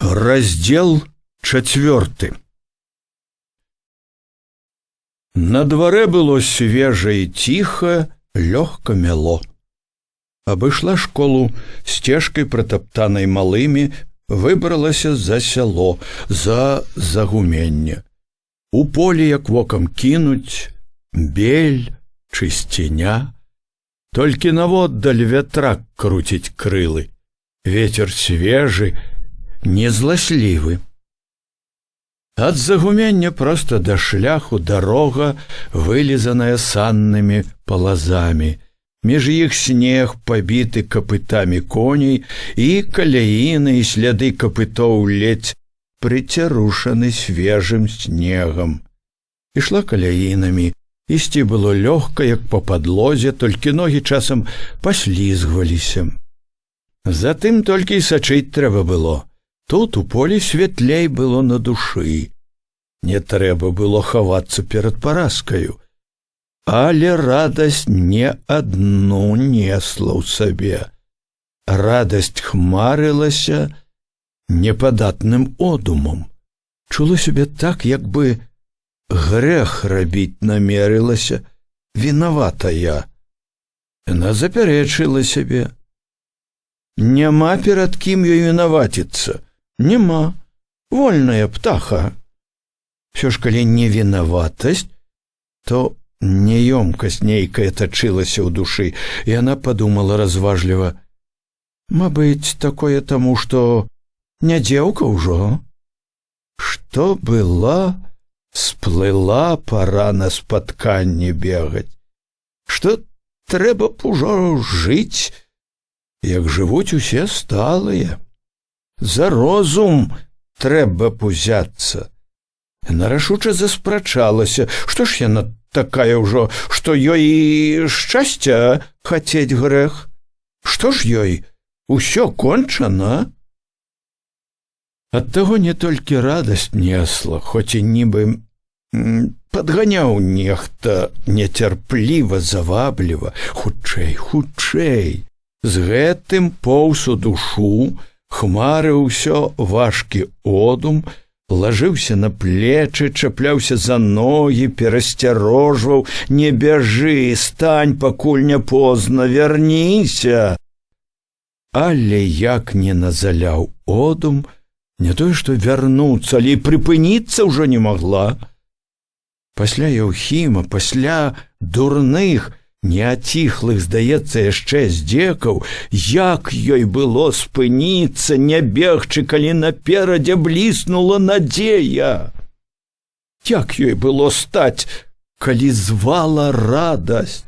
Раздзел чацвёрты. На дварэ было свежа і ціха, лёгка мяло. Абышла школу сцежкай, пратаптанай малымі, выбралася за сяло, за Загуменне. У полі, як вокам кінуць, бель, чысціня, толькі наводдаль вятрак круціць крылы. Ветер свежы, незласлівы. Ад Загумення проста да шляху дарога, вылізаная саннымі палазамі. Між іх снег, пабіты капытамі коней, і каляіны, і сляды капытоў ледзь прыцярушаны свежым снегам. Ішла каляінамі, ісці было лёгка, як па падлозе, толькі ногі часам паслізгваліся. Затым толькі і сачыць трэба было. Тут у полі святлей было на душы. Не трэба было хавацца перад паразкаю. Але радасць не адну несла ў сабе. Радасць хмарылася непадатным одумам. Чула сябе так, як бы грэх рабіць намерылася, вінаватая. Яна запярэчыла сябе. Няма перад кім ёй вінаваціцца. Няма. Вольная птаха. Усё ж, калі не вінаватасць, то няёмкасць нейкая тачылася ў душы, і она падумала разважліва: Мабыць, такое таму, што не дзеўка ўжо. Што была, сплыла пора на спатканне бегаць. Што трэба б ужо жыць, як жывуць усе сталыя. За розум трэба б узяцца. Яна рашуча заспрачалася: што ж яна такая ўжо, што ёй і шчасця хацець грэх? Што ж ёй усё кончана? Ад таго не толькі радасць несла, хоць і нібы падганяў нехта нецярпліва, завабліва: хутчэй, хутчэй! З гэтым поўз у душу, хмарыў усё важкі одум, лажыўся на плечы, чапляўся за ногі, перасцярожваў: не бяжы, стань, пакуль не позна, вярніся. Але як не назаляў одум, не тое што вярнуцца, але і прыпыніцца ўжо не магла. Пасля Яўхіма, пасля дурных, неаціхлых, здаецца, яшчэ здзекаў, як ёй было спыніцца, не бегчы, калі наперадзе бліснула надзея? Як ёй было стаць, калі звала радасць?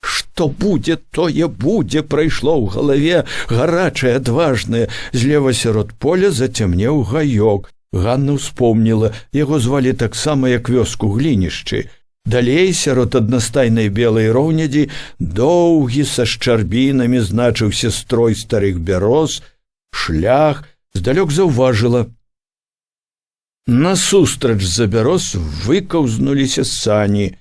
Што будзе, тое будзе, прайшло ў галаве гарачае, адважнае. Злева сярод поля зацямнеў гаёк. Ганна ўспомніла, яго звалі таксама, як вёску Глінішчы. Далей сярод аднастайнай белай роўнядзі доўгі, са шчарбінамі, значыўся строй старых бяроз, шлях, здалёк заўважыла. Насустрач з-за бяроз выкаўзнуліся сані.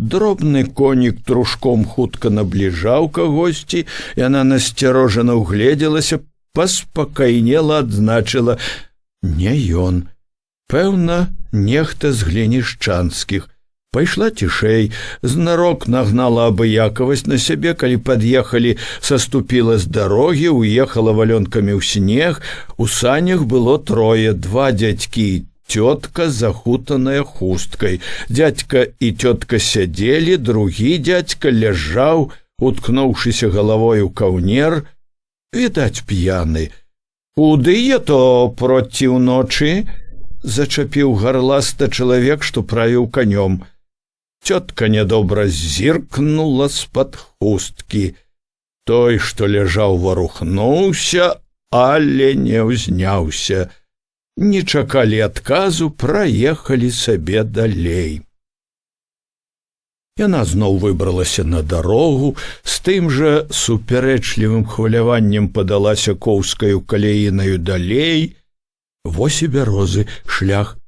Дробны конік трушком хутка набліжаў кагосьці, яна насцярожана ўгледзелася, паспакайнела, адзначыла: не ён. Пэўна, нехта з глінішчанскіх. Пайшла цішэй, знарок нагнала абыякавасць на сябе, калі пад'ехалі, саступіла з дарогі, уехала валёнкамі ў снег. У санях было трое: два дзядзькі, цётка, захутаная хусткай. Дзядзька і цётка сядзелі, другі дзядзька ляжаў, уткнуўшыся галавой у каўнер, відаць, п'яны. «Куды я то проці ўночы?» — зачапіў гарласта чалавек, што правіў канём. Цётка нядобра зіркнула з-пад хусткі. Той, што ляжаў, варухнуўся, але не ўзняўся. Не чакалі адказу, праехалі сабе далей. Яна зноў выбралася на дарогу, з тым жа супярэчлівым хваляваннем падалася коўзкаю каляінаю далей. Вось і бярозы, шлях.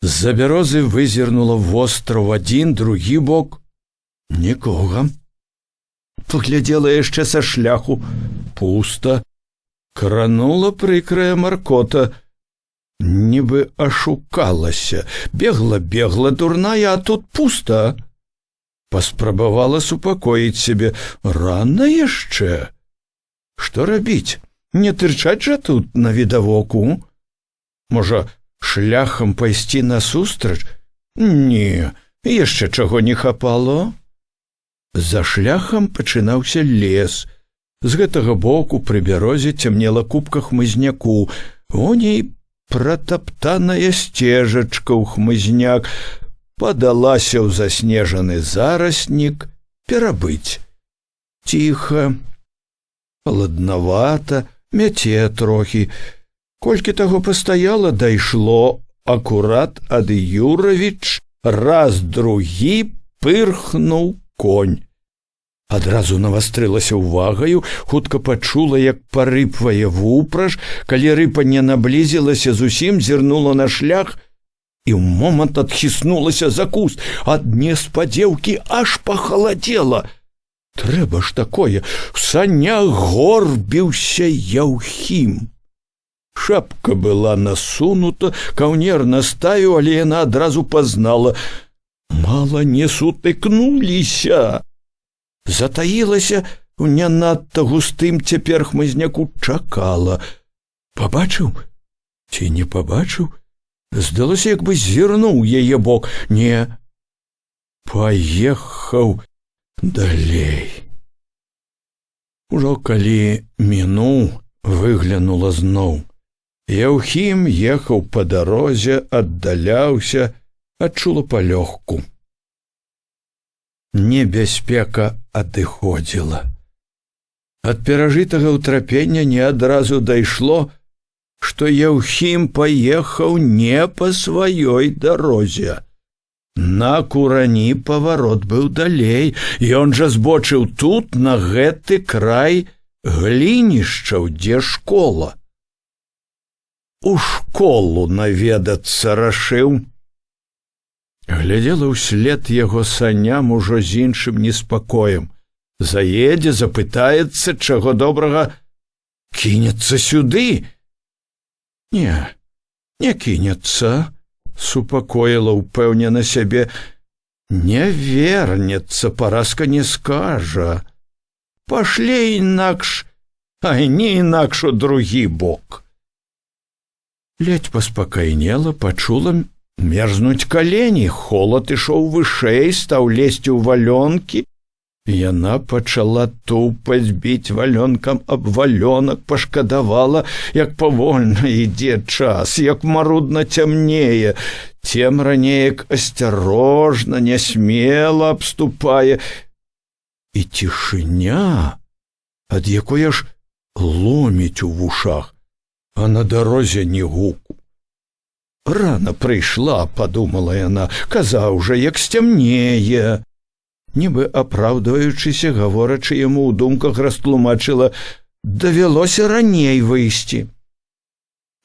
З-за бярозы вызірнула востра ў адзін, другі бок. Нікога. Паглядзела яшчэ са шляху. Пуста. Кранула прыкрая маркота, нібы ашукалася, бегла, бегла дурная, а тут пуста. Паспрабавала супакоіць сябе: рана яшчэ. Што рабіць? Не тырчаць жа тут на відавоку. Можа, шляхам пайсці насустрач? Не, яшчэ чаго не хапало. За шляхам пачынаўся лес. З гэтага боку пры бярозе цямнела купка хмызняку. Вон і пратаптаная сцежачка ў хмызняк падалася ў заснежаны зараснік перабыць. Ціха, халаднавата, мяце трохі. Колькі таго пастаяла, дайшло акурат ад Юравіч, раз, другі пырхнуў конь. Адразу навастрылася ўвагаю, хутка пачула, як парыпвае вупраж, калі рыпанне наблізілася зусім, зірнула на шлях і ў момант адхіснулася за куст. Ад неспадзеўкі аж пахаладзела. Трэба ж такое, в санях горбіўся Яўхім. Шапка была насунута, каўнер наставіў, але яна адразу пазнала. Мала не сутыкнуліся. Затаілася у не надта густым цяпер хмызняку, чакала. Пабачыў ці не пабачыў? Здалося, як бы зірнуў яе бок. Не, паехаў далей. Ужо калі мінуў, выглянула зноў. Яўхім ехаў па дарозе, аддаляўся, адчула палёгку. Небяспека адыходзіла. Ад перажытага ўтрапення не адразу дайшло, што Яўхім паехаў не па сваёй дарозе. На Курані паварот быў далей, ён жа збочыў тут, на гэты край глінішчаў, дзе школа. У школу наведацца рашыў. Глядзела ўслед яго саням ужо з іншым неспакоем. Заедзе, запытаецца, чаго добрага, кінецца сюды. Не, не кінецца, супакоіла ўпэўнена сябе, не вернецца, Параска не скажа. Пашле інакш, а не інакш у другі бок. Ледзь паспакайнела, пачула мерзнуць калені, холад ішоў вышэй, стаў лезці ў валёнкі. Яна пачала тупаць, біць валёнкам аб валёнак, пашкадавала, як павольна ідзе час, як марудна цямнее. Цемра неяк асцярожна, нясмела абступае. І цішыня, ад якой аж ломіць у вушах, а на дарозе ні гуку. Рана прыйшла, падумала яна, казаў жа, як сцямнее. Нібы апраўдваючыся, гаворачы яму ў думках, растлумачыла: давялося раней выйсці.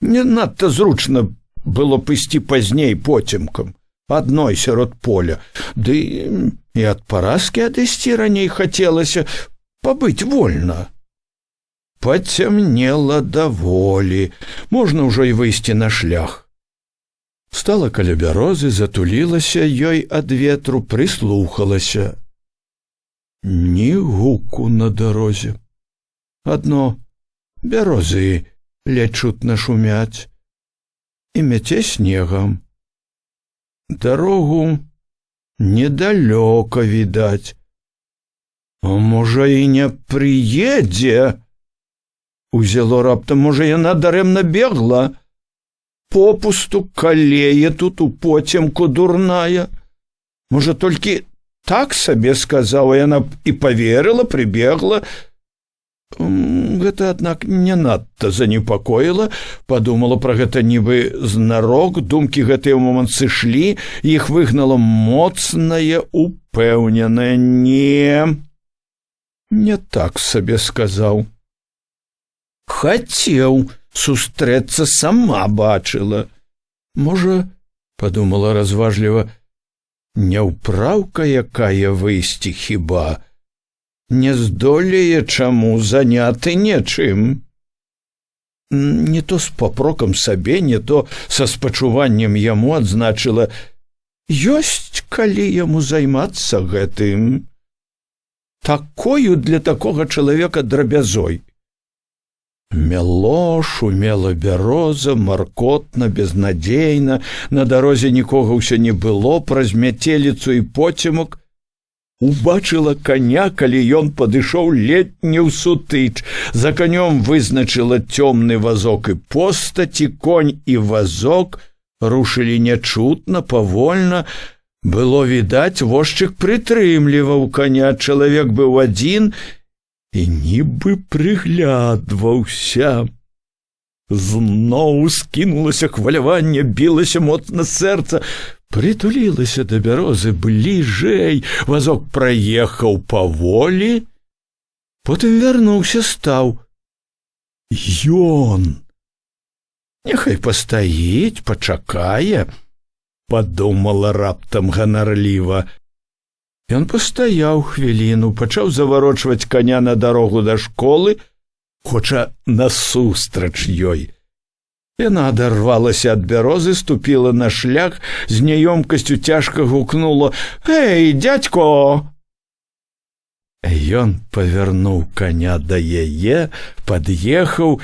Не надта зручна было б ісці пазней поцемкам, адной сярод поля, ды і ад Параскі адысці раней хацелася, пабыць вольна. Пацямнела даволі, можна ўжо і выйсці на шлях. Стала каля бярозы, затулілася ёй ад ветру, прыслухалася. Ні гуку на дарозе. Адно бярозы ледзь чутна шумяць і мяце снегам. Дарогу недалёка відаць. А можа, і не прыедзе? Узяло раптам, можа, яна дарэмна бегла. Попусту калее тут у поцемку дурная. Можа, толькі так сабе сказала, яна і паверыла, прыбегла. Гэта, аднак, не надта занепакоіла, падумала пра гэта нібы знарок, думкі гэтыя ў момант сышлі, іх выгнала моцнае, упэўненае: не. Не так сабе сказаў. Хацеў сустрэцца, сама бачыла. Можа, падумала разважліва, няўпраўка якая выйсці хіба, не здолее чаму, заняты нечым. Не то з папрокам сабе, не то са спачуваннем яму адзначыла: ёсць калі яму займацца гэтым. Такою для такога чалавека драбязой. Мяло, шумела бяроза, маркотна, безнадзейна, на дарозе нікога ўсё не было, праз мяцеліцу і поцемак убачыла каня, калі ён падышоў ледь не ў сутыч. За канём вызначыла цёмны вазок і постаці, конь і вазок рушылі нячутна, павольна. Было відаць, возчык прытрымліваў каня, чалавек быў адзін і нібы прыглядваўся. Зноў скінулася хваляванне, білася моцна сэрца, прытулілася да бярозы бліжэй, вазок праехаў паволі, потым вярнуўся, стаў. Ён. Няхай пастаіць, пачакае, падумала раптам ганарліва. Ён пастаяў хвіліну, пачаў заварочваць каня на дарогу да школы, хоча насустрач ёй. Яна адарвалася ад бярозы, ступіла на шлях, з няёмкасцю цяжка гукнула: « Эй, дзядзько! Ён павярнуў каня да яе, пад'ехаў,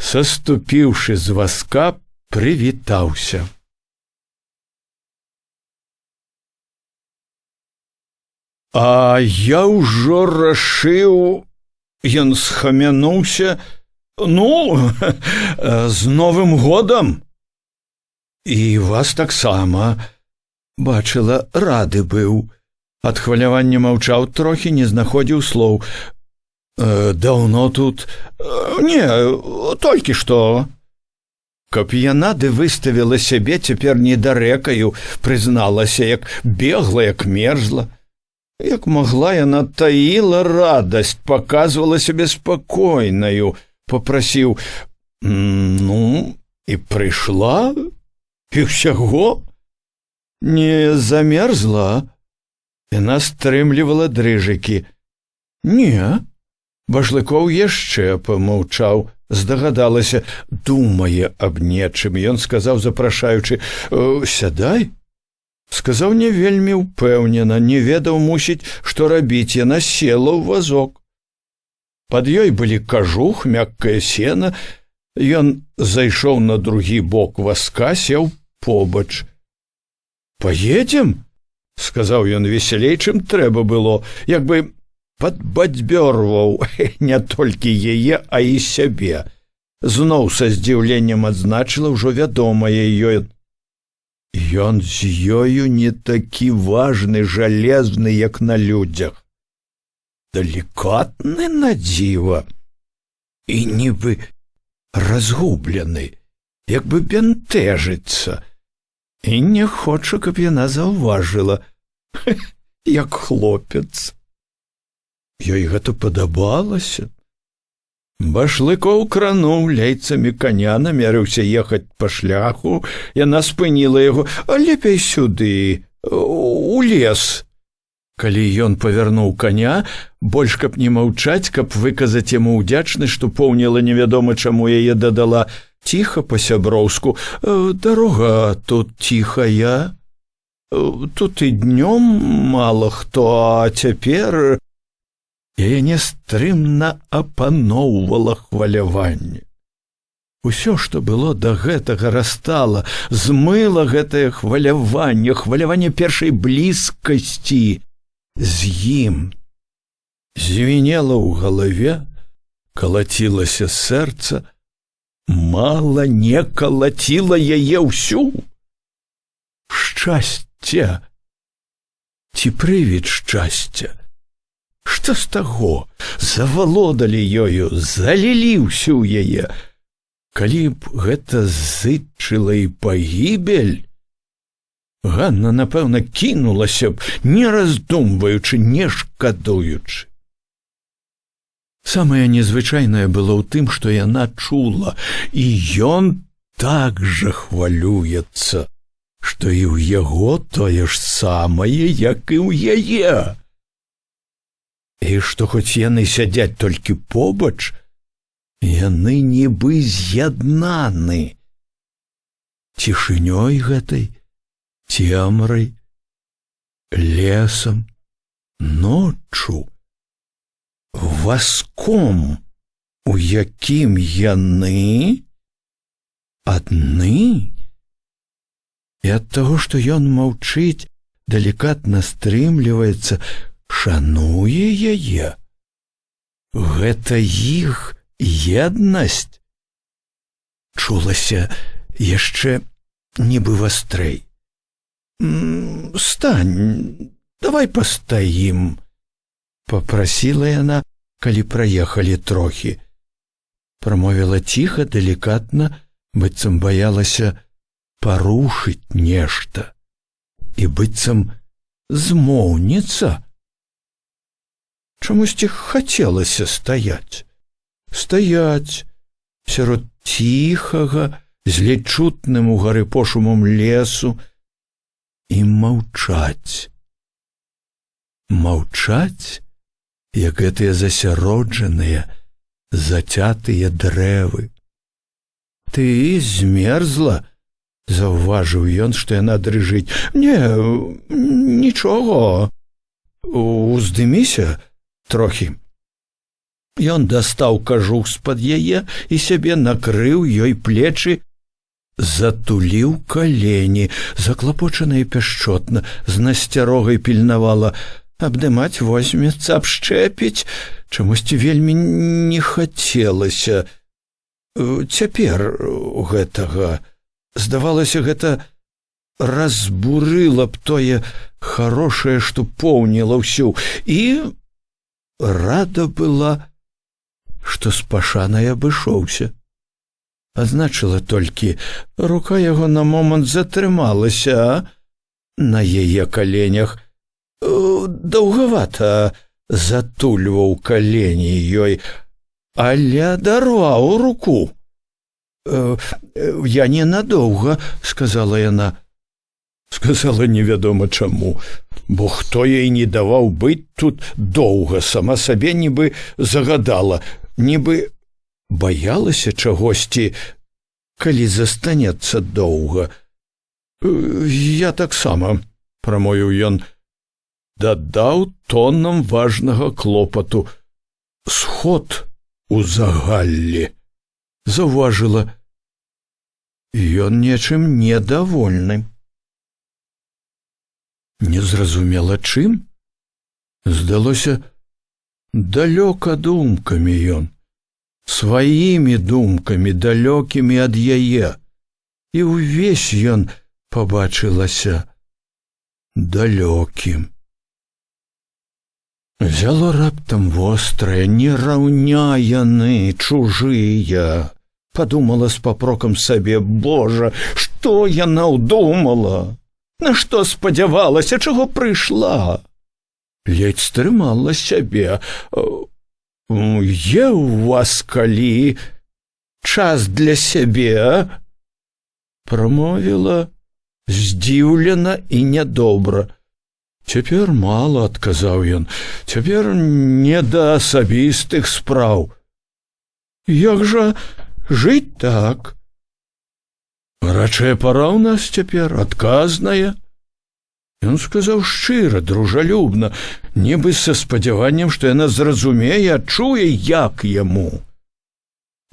саступіўшы з вазка, прывітаўся. А я ўжо рашыў, ён схамянуўся, ну, з Новым годам. І вас таксама, бачыла, рады быў. Ад хвалявання маўчаў трохі, не знаходзіў слоў. Даўно тут? Не, толькі што. Каб яна ды выставіла сябе цяпер недарэкаю, прызналася, як бегла, як мерзла. Як магла, яна таіла радасць, паказвала сябе спакойнаю, папрасіў: « Ну, і прыйшла, і ўсяго не замерзла. Яна стрымлівала дрыжыкі. Не. Башлыкоў яшчэ помаўчаў, здагадалася, думае аб нечым. Ён сказаў, запрашаючы: « Сядай. Сказаў не вельмі ўпэўнена, не ведаў, мусіць, што рабіць, яна села ў вазок. Пад ёй былі кажух, мяккае сена. Ён зайшоў на другі бок вазка, сеў побач. Паедзем, сказаў ён весялей, чым трэба было, як бы падбадзёрваў не толькі яе, а і сябе. Зноў са здзіўленнем адзначыла ўжо вядомае ёй. Ён з ёю не такі важны, жалезны, як на людзях. Далікатны на дзіва і нібы разгублены, як бы бянтэжыцца, і не хоча, каб яна заўважыла, як хлопец. Ёй гэта падабалася. Башлыкоў крануў лейцамі каня, намерыўся ехаць па шляху, яна спыніла яго: « Лепей сюды, у лес. Калі ён павярнуў каня, больш каб не маўчаць, каб выказаць яму ўдзячнасць, што поўніла невядома чаму яе, дадала ціха па-сяброўску: « Дарога тут ціхая. Тут і днём мала хто, а цяпер. Яе нястрымна апаноўвала хваляванне. Усё, што было да гэтага, растала, змыла гэтае хваляванне, хваляванне першай блізкасці з ім. Звінела ў галаве, калацілася сэрца, мала не калаціла яе ўсю. Шчасце ці прывід шчасця? Што з таго? Завалодалі ёю, залілі ўсю яе. Калі б гэта зычыла і пагібель, Ганна, напэўна, кінулася б, не раздумваючы, не шкадуючы. Самае незвычайнае было ў тым, што яна чула, і ён так жа хвалюецца, што і ў яго тое ж самае, як і ў яе. І што хоць яны сядзяць толькі побач, Яны нібы з'яднаны цішынёй гэтай, цемрай, лесам, ноччу, васком, у якім яны адны. І ад таго, што ён маўчыць, далікатна стрымліваецца, шануе яе. Гэта іх еднасць чулася яшчэ нібы вастрэй. «Стань, давай пастаім», — папрасіла яна, калі праехалі трохі. Прамовіла ціха, далікатна, быццам баялася парушыць нешта і быццам змоўніца. Чамусьці хацелася стаяць, стаяць сярод ціхага, з ледзь чутным у гары пошумам лесу і маўчаць. Маўчаць, як гэтыя засяроджаныя, зацятыя дрэвы. «Ты змерзла», — заўважыў ён, што яна дрыжыць. «Не, нічога. Уздыміся трохі». Ён дастаў кажух з-пад яе і сябе, накрыў ёй плечы, затуліў калені, заклапочана і пяшчотна, з насцярогай пільнавала: абдымаць возьмецца, абшчэпіць. Чамусьці вельмі не хацелася цяпер гэтага. Здавалася, гэта разбурыла б тое харошае, што поўніла ўсю, і рада была, што з пашанай абышоўся. Адзначыла толькі: рука яго на момант затрымалася на яе каленях, даўгавата затульваў калені ёй, але адарваў руку. «Я ненадоўга», — сказала яна. Сказала невядома чаму, бо хто ёй не даваў быць тут доўга, сама сабе нібы загадала, нібы баялася чагосьці, калі застанецца доўга. «Я таксама», — прамовіў ён, дадаў тонам важнага клопату: «Сход у загаллі». Заўважыла: ён нечым недовольны. Не зразумела чым. Здалося, далёка думкамі ён, сваімі думкамі, далёкімі ад яе, і ўвесь ён пабачылася далёкім. Взяло раптам вострае: не раўня яны, чужыя. Падумала з папрокам сабе: «Божа, што яна ўдумала? На што спадзявалася, чаго прыйшла?» Ледзь стрымала сябе. «Е у вас калі час для сябе?» — прамовіла здзіўлена і нядобра. «Цяпер мала», — адказаў ён, — «цяпер не да асабістых спраў». «Як жа жыць так? Гарачая пара ў нас цяпер, адказная». Ён сказаў шчыра, дружалюбна, нібы са спадзяваннем, што яна зразумее, адчуе, як яму.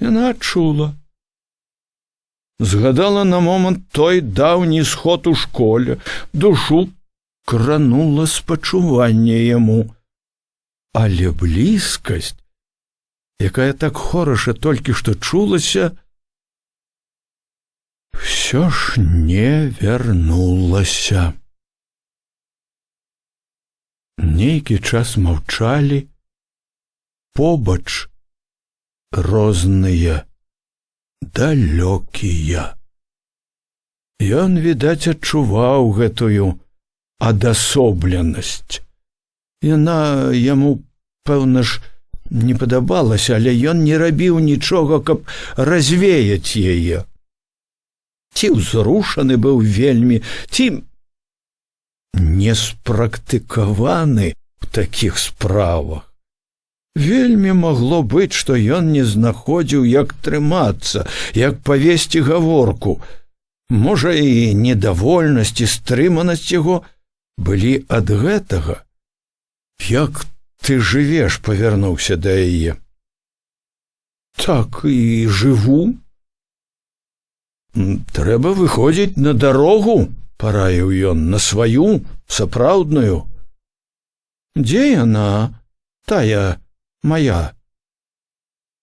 Яна адчула. Згадала на момант той даўні сход у школе, душу кранула спачуванне яму. Але блізкасць, якая так хораша толькі што чулася, ўсё ж не вярнулася. Нейкі час маўчалі побач, розныя, далёкія. Ён, відаць, адчуваў гэтую адасобленасць. Яна яму, пэўна ж, не падабалася, але ён не рабіў нічога, каб развеяць яе. Ці ўзрушаны быў вельмі, ці не спрактыкаваны в такіх справах. Вельмі магло быць, што ён не знаходзіў, як трымацца, як павесці гаворку. Можа, і недовольнасць, і стрыманасць яго былі ад гэтага. «Як ты жывеш?» — павярнуўся да яе. «Так і жыву». «Трэба выходзіць на дарогу, — параіў ён, — на сваю сапраўдную». «Дзе яна, тая моя?»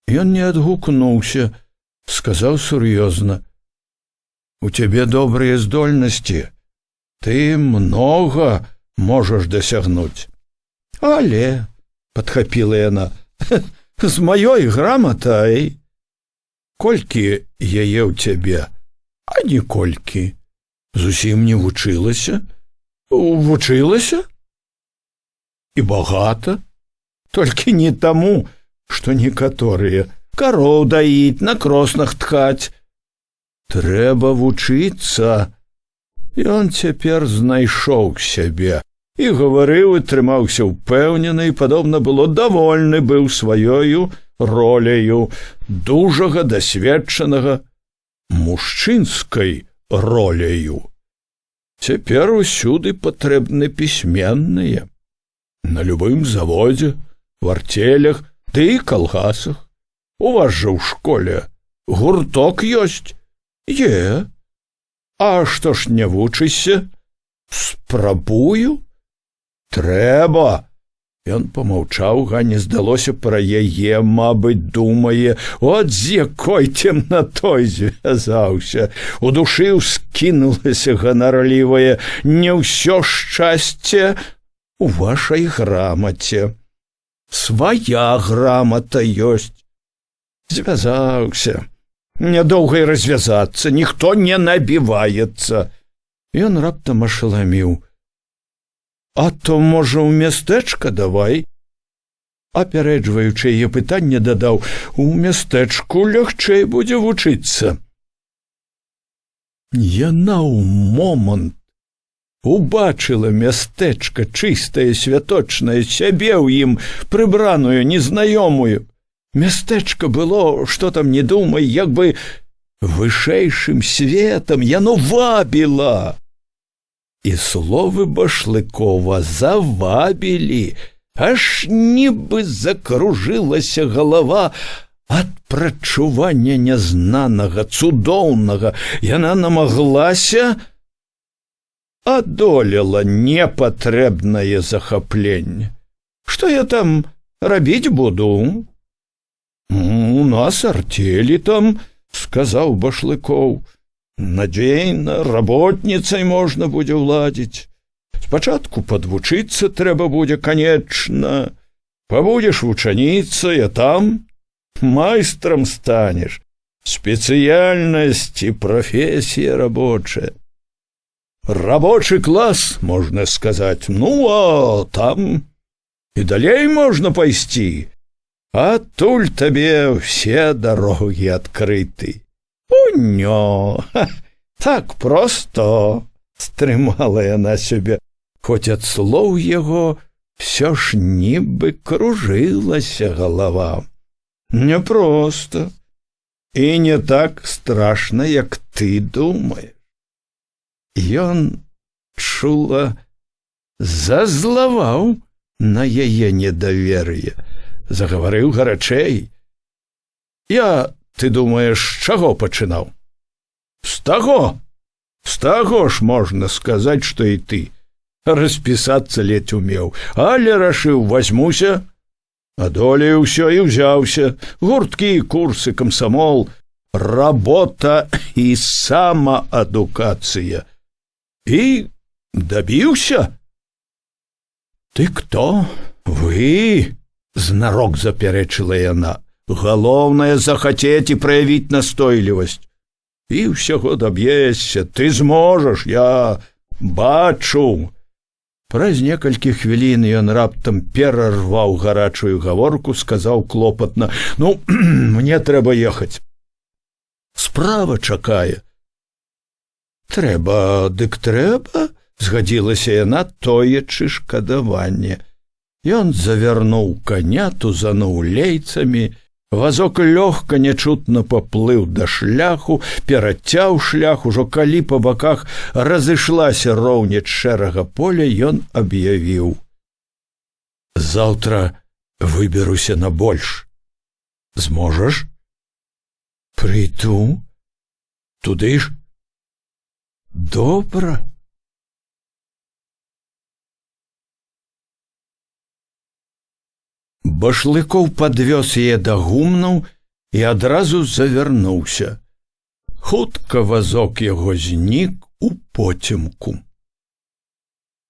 Ён не адгукнуўся, сказаў сур'ёзна: «У цябе добрыя здольнасці, ты многа можаш дасягнуць». «Але, — падхапіла яна, — з маёй граматай». «Колькі яе ў цябе?» «А ніколькі. Зусім не вучылася». «Вучылася. І багата. Толькі не таму, што некаторыя: кароў даіць, на кроснах ткаць. Трэба вучыцца». Ён цяпер знайшоў сябе і гаварыў, і трымаўся ўпэўнена, і, падобна было, давольны быў сваёю роляю дужага, дасведчанага, мужчынскай роляю. Цяпер усюды патрэбны пісьменныя. На любым заводзе, в артелях, ды і калгасах. У вас жа ў школе гурток ёсць. Е. А што ж не вучышся? Спрабую. Трэба. Ён помаўчаў, Ганне здалося, пра яе, мабыць, думае, от з якой цемнатой звязаўся. У душы ўскінулася ганарлівая: «Не ўсё шчасце у вашай грамаце. Свая грамата ёсць». Звязаўся. Нядоўга і развязацца, ніхто не набіваецца. Ён раптам ашаламіў: «А то, можа, ў мястэчка давай?» Апярэджваючы яе пытанне, дадаў: «У мястэчку лягчэй будзе вучыцца». Яна ў момант убачыла мястэчка, чыстае, святочнае, сябе ў ім, прыбраную, незнаёмую. Мястэчка было, што там не думай, як бы вышэйшым светам, яно вабіла. І словы Башлыкова завабілі, аж нібы закружылася галава ад прадчування нязнанага, цудоўнага. Яна намаглася, адолела непатрэбнае захапленне. «Што я там рабіць буду?» «У нас артелі там, — сказаў Башлыкоў. — Надзейна, работніцай можна будзе ўладзіць. Спачатку падвучыцца трэба будзе, конечно. Пабудзеш вучаніцай, а там майстрам станеш. Спецыяльнасць і прафесія рабочая. Рабочы клас, можна сказаць, ну, а там і далей можна пайсці. Адтуль табе все дарогі адкрыты». «Унё, так просто», — стрымала яна сябе, хоць ад слоў яго все ж нібы кружылася галава. «Не просто і не так страшна, як ты думаешь». Ён чула зазлаваў на яе недавер'е, загаварыў гарачэй: «Я, ты думаеш, чаго пачынаў? З таго ж, можна сказаць, што і ты. Распісацца ледзь умеў, але рашыў: возьмуся, адолею ўсё, і ўзяўся. Гурткі, курсы, камсамол, работа і самаадукацыя. І дабіўся». «Ты кто? Вы?» — знарок запярэчыла яна. «Галоўнае — захацець і праявіць настойлівасць. І ўсяго даб'ешся, ты зможаш, я бачу». Праз некалькі хвілін ён раптам перарваў гарачую гаворку, сказаў клопатна: «Ну, мне трэба ехаць. Справа чакае». «Трэба, дык трэба», — згадзілася яна, тоячы шкадаванне. Ён завярнуў каня, тузануў лейцамі, вазок лёгка, нячутна паплыў да шляху, перацяў шлях. Ужо калі па баках разышлася роўнеч шэрага поля, ён аб'явіў: «Заўтра выберуся на больш. Зможаш? Прыйду. Туды ж? Добра». Башлыкоў падвёз яе да гумнаў і адразу завярнуўся. Хутка вазок яго знік у поцемку.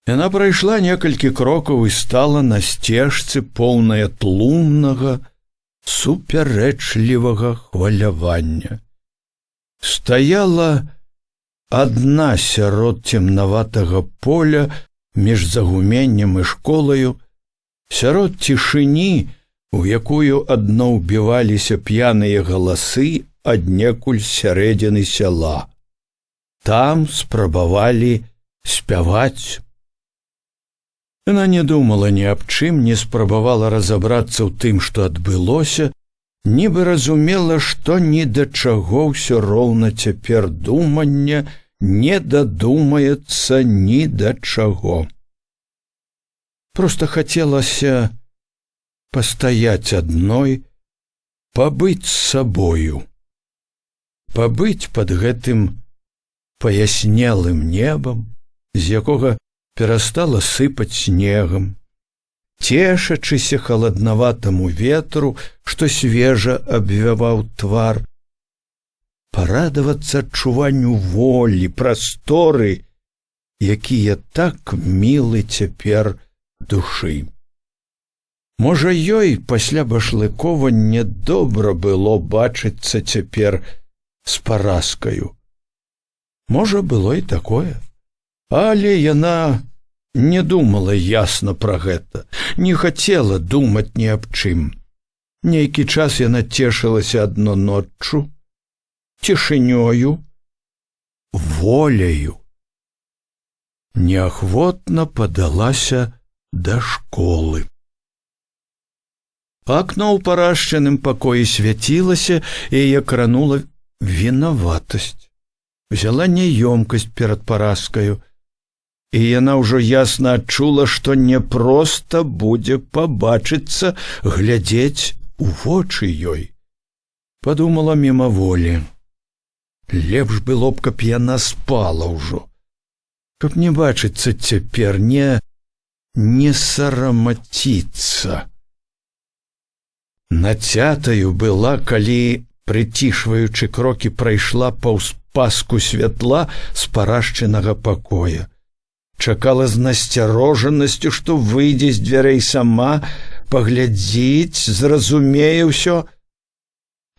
Яна прайшла некалькі крокаў і стала на сцежцы, поўная тлумнага, супярэчлівага хвалявання. Стаяла адна сярод цемнаватага поля між загуменнем і школаю, сярод цішыні, у якую адно ўбіваліся п'яныя галасы аднекуль з сярэдзіны сяла. Там спрабавалі спяваць. Яна не думала ні аб чым, не спрабавала разабрацца ў тым, што адбылося, нібы разумела, што ні да чаго ўсё роўна цяпер думанне, не дадумаецца ні да чаго. Просто хацелася пастаяць адной, пабыць з сабою, пабыць пад гэтым паяснелым небам, з якога перастала сыпаць снегам, цешачыся халаднаватаму ветру, што свежа абвяваў твар, парадавацца адчуванню волі, прасторы, якія так мілы цяпер душы. Можа, ёй пасля Башлыкова нядобра было бачыцца цяпер з Параскаю. Можа, было і такое. Але яна не думала ясна пра гэта, не хацела думаць ні аб чым. Нейкі час яна цешылася адно ноччу, цішынёю, воляю. Неахвотна падалася да школы. Акно ў парашчаным пакоі свяцілася, і яе кранула вінаватасць. Взяла няёмкасць перад Параскаю, і яна ўжо ясна адчула, што не проста будзе пабачыцца, глядзець у вочы ёй. Падумала мімаволі: лепш было б, каб яна спала ўжо, каб не бачыцца цяпер, не сарамаціцца. Нацятаю была, калі, прыцішваючы крокі, прайшла паўз паску святла з парашчынага пакоя. Чакала з насцярожанасцю, што выйдзе з дзвярэй сама, паглядзіць, зразумее ўсё.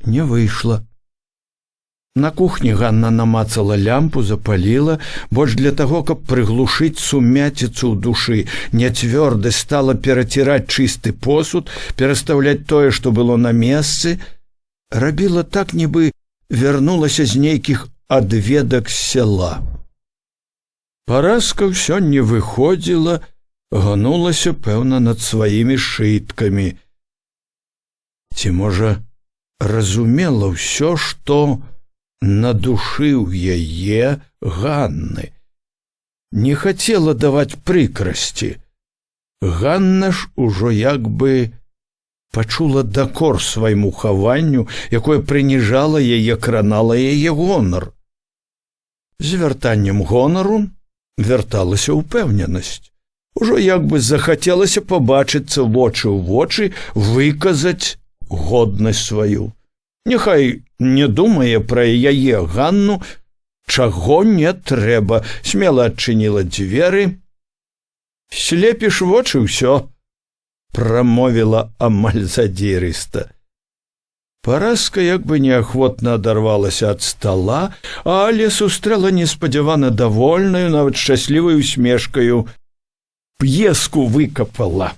Не выйшла. На кухні Ганна намацала лямпу, запаліла, больш для таго, каб прыглушыць сумяціцу ў душы, нецвёрды стала пераціраць чысты посуд, перастаўляць тое, што было на месцы, рабіла так, нібы вярнулася з нейкіх адведак з сяла. Параска ўсё не выходзіла, гнулася, пэўна, над сваімі сшыткамі. Ці, можа, разумела ўсё, што на душы ў яе Ганны. Не хацела даваць прыкрасці. Ганна ж ужо як бы пачула дакор свайму хаванню, якое прыніжала яе, кранала яе гонар. З вяртаннем гонару вярталася ўпэўненасць. Ужо як бы захацелася пабачыцца вочы ў вочы, выказаць годнасць сваю. Няхай не думае пра яе, Ганну, чаго не трэба, смела адчыніла дзверы. «Слепіш вочы ўсё», — прамовіла амаль задзірыста. Параска як бы неахвотна адарвалася ад стала, але сустрэла неспадзявана давольную, нават шчасліваю усмешкаю. «П'еску выкапала.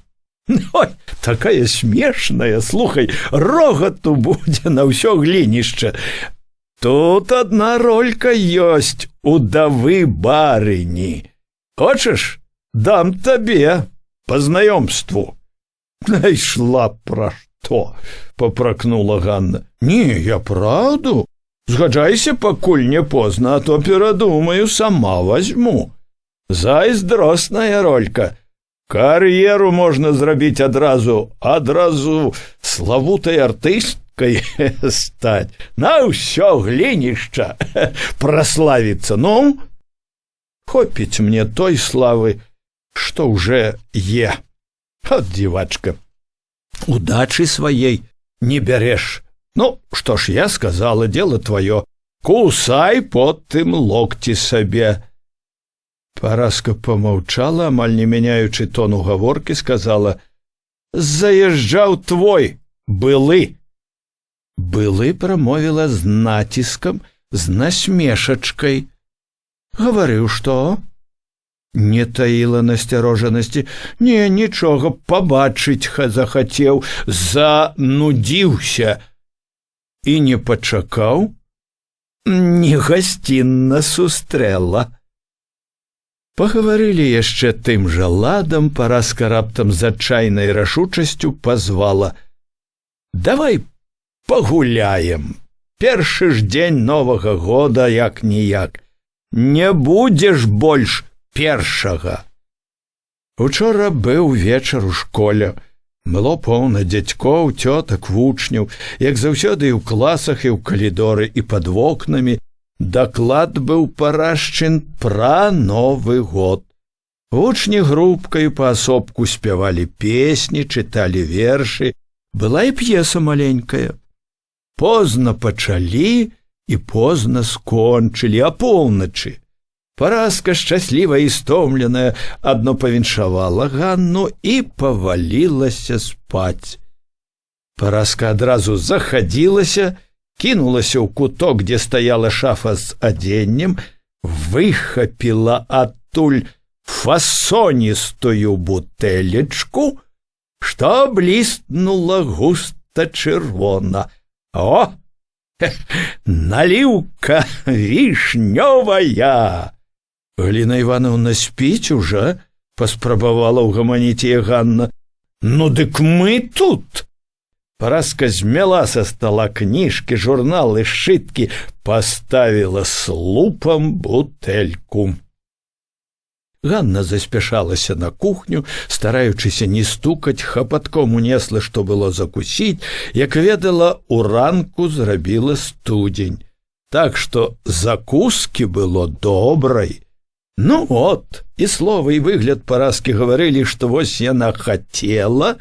Ой, такая смешная, слухай, рогату будзе на ўсё Глінішча. Тут одна ролька ёсць удавы барыні. Хочаш, дам табе по знаёмству». Найшла пра што, папракнула Ганна. Не, я праўду. Згаджайся, пакуль не позна, а то перадумаю, сама возьму. Зайздросная ролька. Кар'еру можна зрабіць адразу, адразу славутай артысткай стаць. На ўсё глінішча праславіцца. Ну, хопіць мне той славы, што уже е. От дзівачка. Удачы сваей не бярэш. Ну, што ж, я сказала, дело твоё. Кусай потым локці сабе. Параска помаўчала, амаль не мяняючы тону гаворкі, сказала: « Заязджаў твой былы. Былы прамовіла з націскам, з насмешачкай. Гаварыў, што? Не таіла насцярожанасці, не, нічога, пабачыць захацеў, занудзіўся і не пачакаў, не гасцінна сустрэла. Пагаварылі яшчэ тым жа ладам, Параска раптам з адчайнай рашучасцю пазвала: « Давай пагуляем. Першы ж дзень новага года, як ніяк. Не будзеш больш першага. Учора быў вечар у школе. Было поўна дзядзькоў, цётак, вучняў, як заўсёды і ў класах, і ў калідоры, і пад вокнамі. Даклад быў парашчын пра Новы год. Вучні групкаю, паасобку спявалі песні, чыталі вершы, была і п'еса маленькая. Позна пачалі і позна скончылі, а поўначы. Параска, шчаслівая і стомленая, адно павіншавала Ганну і павалілася спаць. Параска адразу захадзілася, кінулася ў куток, дзе стаяла шафа з адзеннем, выхапіла адтуль фасоністую бутэлечку, што бліснула густа чырвона. О! Наліўка вішнёвая! Галіна Іванаўна спіць уже, паспрабавала ўгаманіць яе Ганна. Ну дык мы тут. Параска змяла са стола кніжкі, журналы, сшыткі, паставіла слупам бутэльку. Ганна заспяшалася на кухню, стараючыся не стукаць, хапатком унесла, што было закусіць, як ведала, у ранку зрабіла студзень. Так што закускі было добрай. Ну от, і словы, і выгляд Параскі гаварылі, што вось яна хацела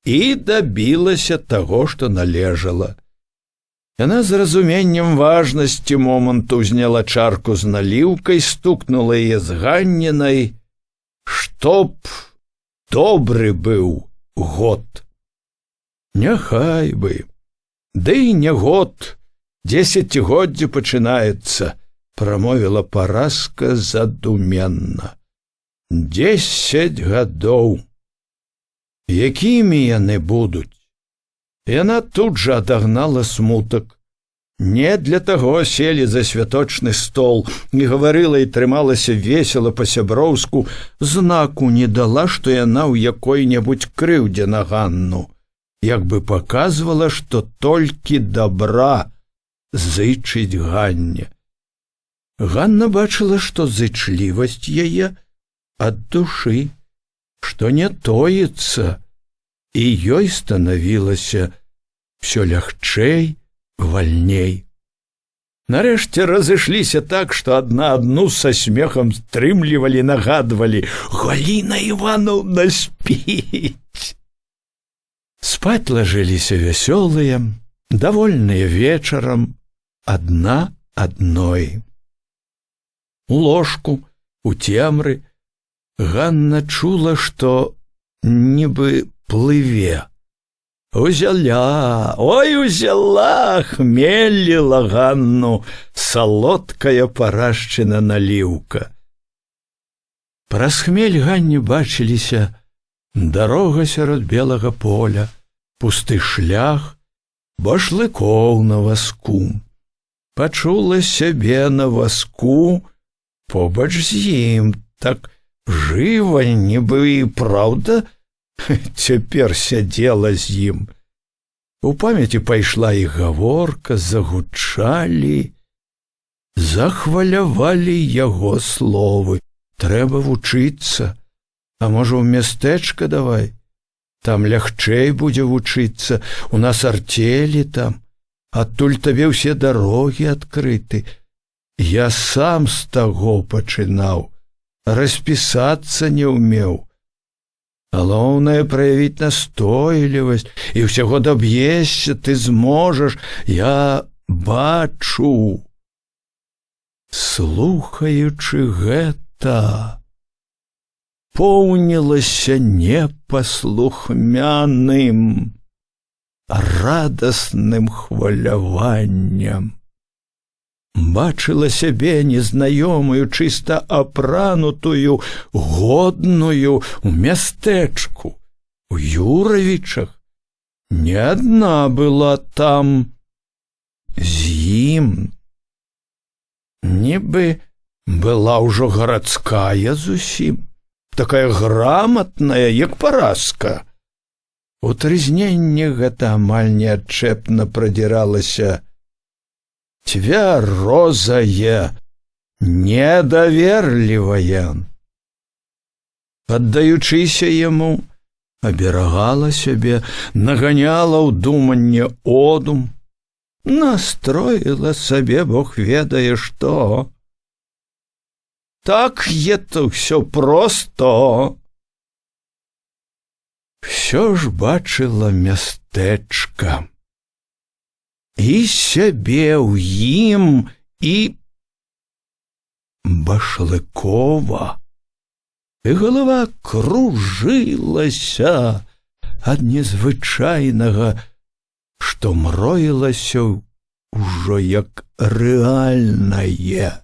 і дабілася таго, што належала. Яна з разуменнем важнасці моманту узняла чарку з наліўкай, стукнула яе з Ганнінай, чтоб добры быў год. Няхай бы. Ды і не год, дзесяцігоддзе пачынаецца, прамовіла Параска задуменна. 10 гадоў. Якімі яны будуць? Яна тут жа адагнала смутак. Не для таго селі за святочны стол, не гаварыла і трымалася весела па-сяброўску, знаку не дала, што яна ў якой-небудзь крыўдзе на Ганну, як бы паказвала, што толькі дабра зычыць Ганне. Ганна бачыла, што зычлівасць яе ад душы, што не тоіцца, і ёй станавілася всё лягчэй, вальней. Нарэшце разышліся так, што адна адну са смехам стрымлівалі, нагадвалі: « Галіна Іванаўна спіць. Спаць лажыліся вясёлыя, давольныя вечарам, адна адной. У ложку, у цемры, Ганна чула, што нібы плыве. Узяла, ой, узяла, хмеліла Ганну салодкая парашчына наліўка. Праз хмель Ганне бачыліся дарога сярод белага поля, пусты шлях, башлыкоў на вазку. Пачула сябе на вазку побач з ім, так жыва, нібы і праўда Цяпер сядзела з ім. У памяці пайшла і гаворка, загучалі, захвалявалі яго словы. Трэба вучыцца, а можа, ў мястэчка давай. Там лягчэй будзе вучыцца, у нас арцелі там, адтуль табе ўсе дарогі адкрыты. Я сам з таго пачынаў, распісацца не ўмеў. Галоўнае праявіць настойлівасць, і ўсяго даб'ешся, ты зможаш, я бачу. Слухаючы гэта, поўнілася непаслухмяным, радасным хваляваннем. Бачыла сябе незнаёмую, чыста апранутую, годную у мястэчку, у Юравічах. Не адна была там з ім. Нібы была ўжо гарадская зусім, такая граматная, як Параска. У трызненні гэта амаль неадчэпна прадзіралася цвярозае, недаверлівая. Аддаючыся яму, аберагала сябе, наганяла ў думанне одум, настроіла сабе бог ведае што. Так это ўсё просто. Всё ж бачыла мястэчка. І сябе ў ім, і Башлыкова. І галава кружылася ад незвычайнага, што мроілася ўжо як рэальнае.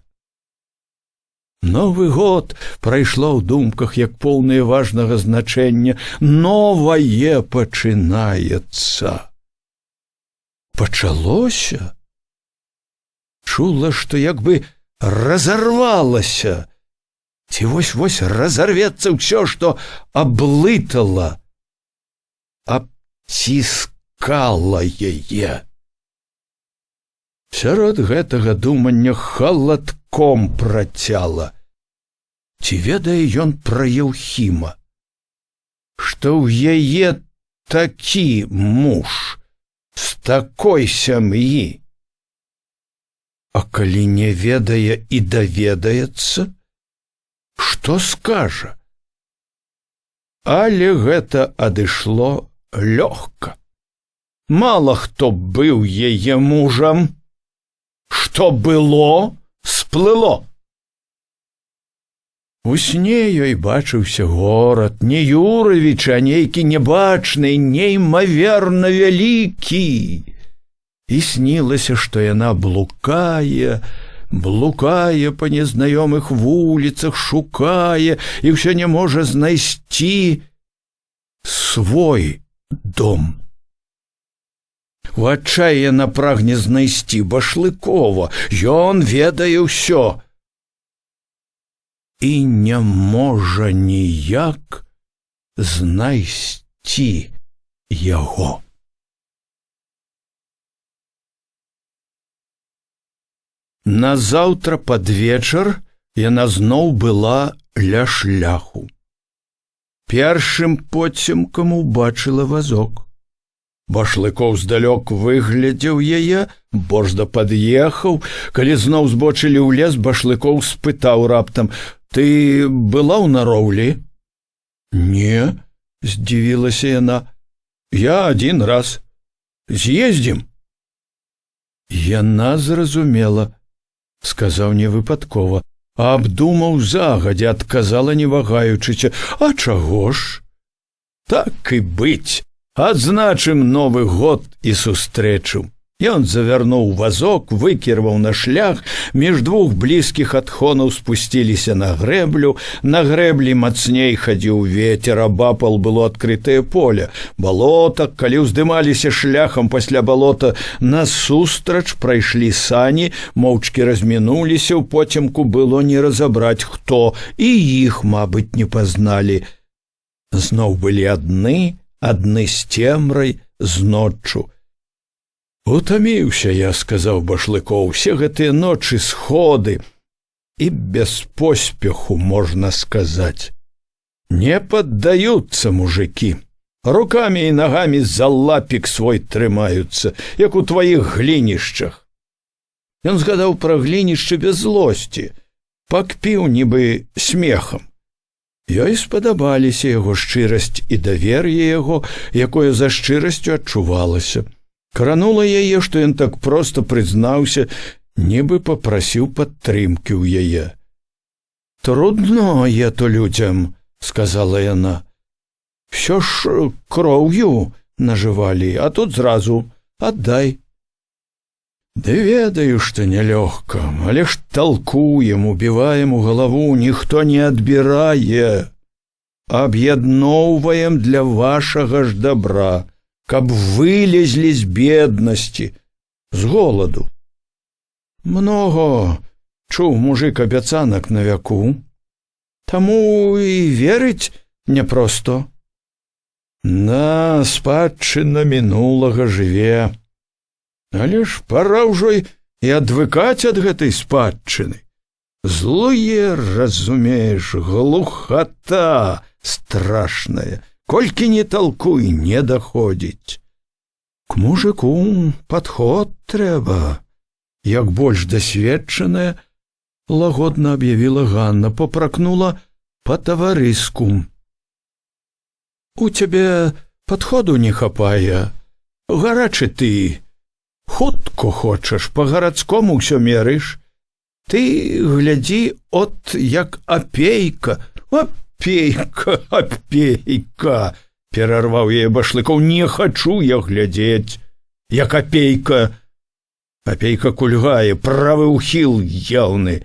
Новы год прайшло ў думках як поўнае важнага значэння, новае пачынаецца. Пачалося, чула, што як бы разарвалася, ці вось-вось разарвецца ўсё, што аблытала, абціскала яе. Сярод гэтага думання халадком працяла. Ці ведае ён пра Еўхіма, што ў яе такі муж з такой сям'і? А калі не ведае і даведаецца, што скажа? Але гэта адышло лёгка. Мала хто быў яе мужам, што было, сплыло. У сне ёй бачыўся горад, не Юравіч, а нейкі небачны, неймаверна вялікі. І снілася, што яна блукае, блукае па незнаёмых вуліцах, шукае і ўсё не можа знайсці свой дом. У адчаі яна прагне знайсці Башлыкова, ён ведае ўсё. І не можа ніяк знайсці яго. Назаўтра пад вечар яна зноў была ля шляху. Першым поцемкам убачыла вазок. Башлыкоў здалёк выглядзеў яе, борзда пад'ехаў, калі зноў збочылі ў лес, Башлыкоў спытаў раптам: « Ты была ў Нароўлі? Не, здзівілася яна. Я адзін раз. З'ездзім. Яна зразумела, сказаў не выпадкова, а абдумаў загадзя, адказала не вагаючыся: А чаго ж? Так і быць, адзначым Новы год і сустрэчу. Ён завярнуў вазок, выкіраваў на шлях, між двух блізкіх адхонаў спусціліся на грэблю, на грэблі мацней хадзіў ветер, абапал было адкрытае поле. Балота, калі ўздымаліся шляхам пасля балота, насустрач прайшлі сані, моўчкі размінуліся, у поцемку было не разабраць хто, і іх, мабыць, не пазналі. Зноў былі адны, адны з цемрай, з ноччу. Утаміўся я, сказаў Башлыкоў, усе гэтыя ночы сходы і без поспеху, можна сказаць. Не паддаюцца мужыкі. Рукамі і нагамі за лапік свой трымаюцца, як у тваіх глінішчах. Ён згадаў пра глінішчы без злосці, пакпіў нібы смехам. Ёй спадабаліся яго шчырасць і давер'е яго, якое за шчырасцю адчувалася. Кранула яе, што ён так проста прызнаўся, нібы папрасіў падтрымкі ў яе. Трудно е то людзям, сказала яна. Всё ж кроўю нажывалі, а тут зразу аддай. Ды ведаю, што нялёгка, але ж талкуем, убіваем у галаву, ніхто не адбірае. Аб'ядноўваем для вашага ж добра, каб вылезлі з беднасці, з голаду. Многа чуў мужик абяцанак на вяку, таму і верыць няпросто. На спадчына мінулага жыве. Але ж пора ўжо і адвыкаць ад гэтай спадчыны. Злуе, разумееш, глухата страшная, колькі не толкуй, не даходзіць. К мужику падход трэба, як больш дасведчаная, лагодна аб'явіла Ганна, папракнула па-таварыску. У цябе падходу не хапае, гарачы ты, хутко хочаш, па-гарадскому ўсё мерыш. Ты глядзі, от як апейка, апейка, апейка, перарваў яе Башлыкоў, не хачу я глядзець, як апейка. Апейка кульгае, правы ўхіл яўны.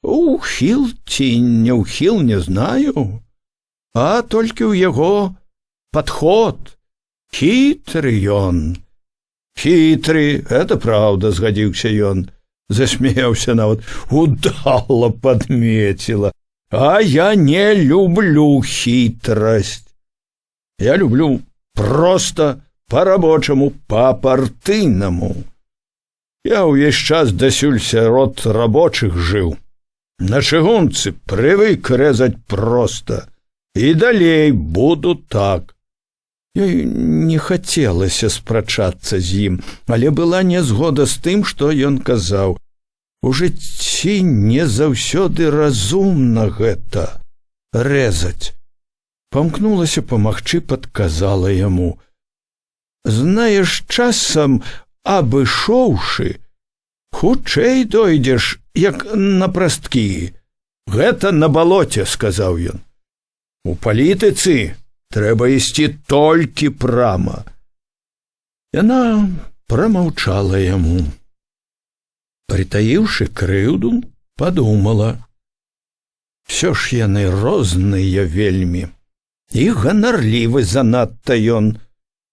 Ухіл ці не ўхіл, не знаю, а толькі ў яго падход, хітры ён. Хітры, это праўда, згадзіўся ён, засмеяўся нават, удала падмеціла. А я не люблю хітрасць. Я люблю просто па-рабочаму, па-партыйнаму. Я ўвесь час дасюль сярод рабочых жыў. На чыгунцы прывык рэзаць проста. І далей буду так. Ёй не хацелася спрачацца з ім, але была нязгода з тым, што ён казаў. У жыцці не заўсёды разумна гэта рэзаць. Памкнулася памагчы, падказала яму: Знаеш, часам, абышоўшы, хутчэй дойдзеш, як напрасткі. Гэта на балоце, сказаў ён. У палітыцы трэба ісці толькі прама. Яна прамаўчала яму. Прытаіўшы крыўду, падумала: Всё ж яны розныя вельмі. І ганарлівы занадта ён,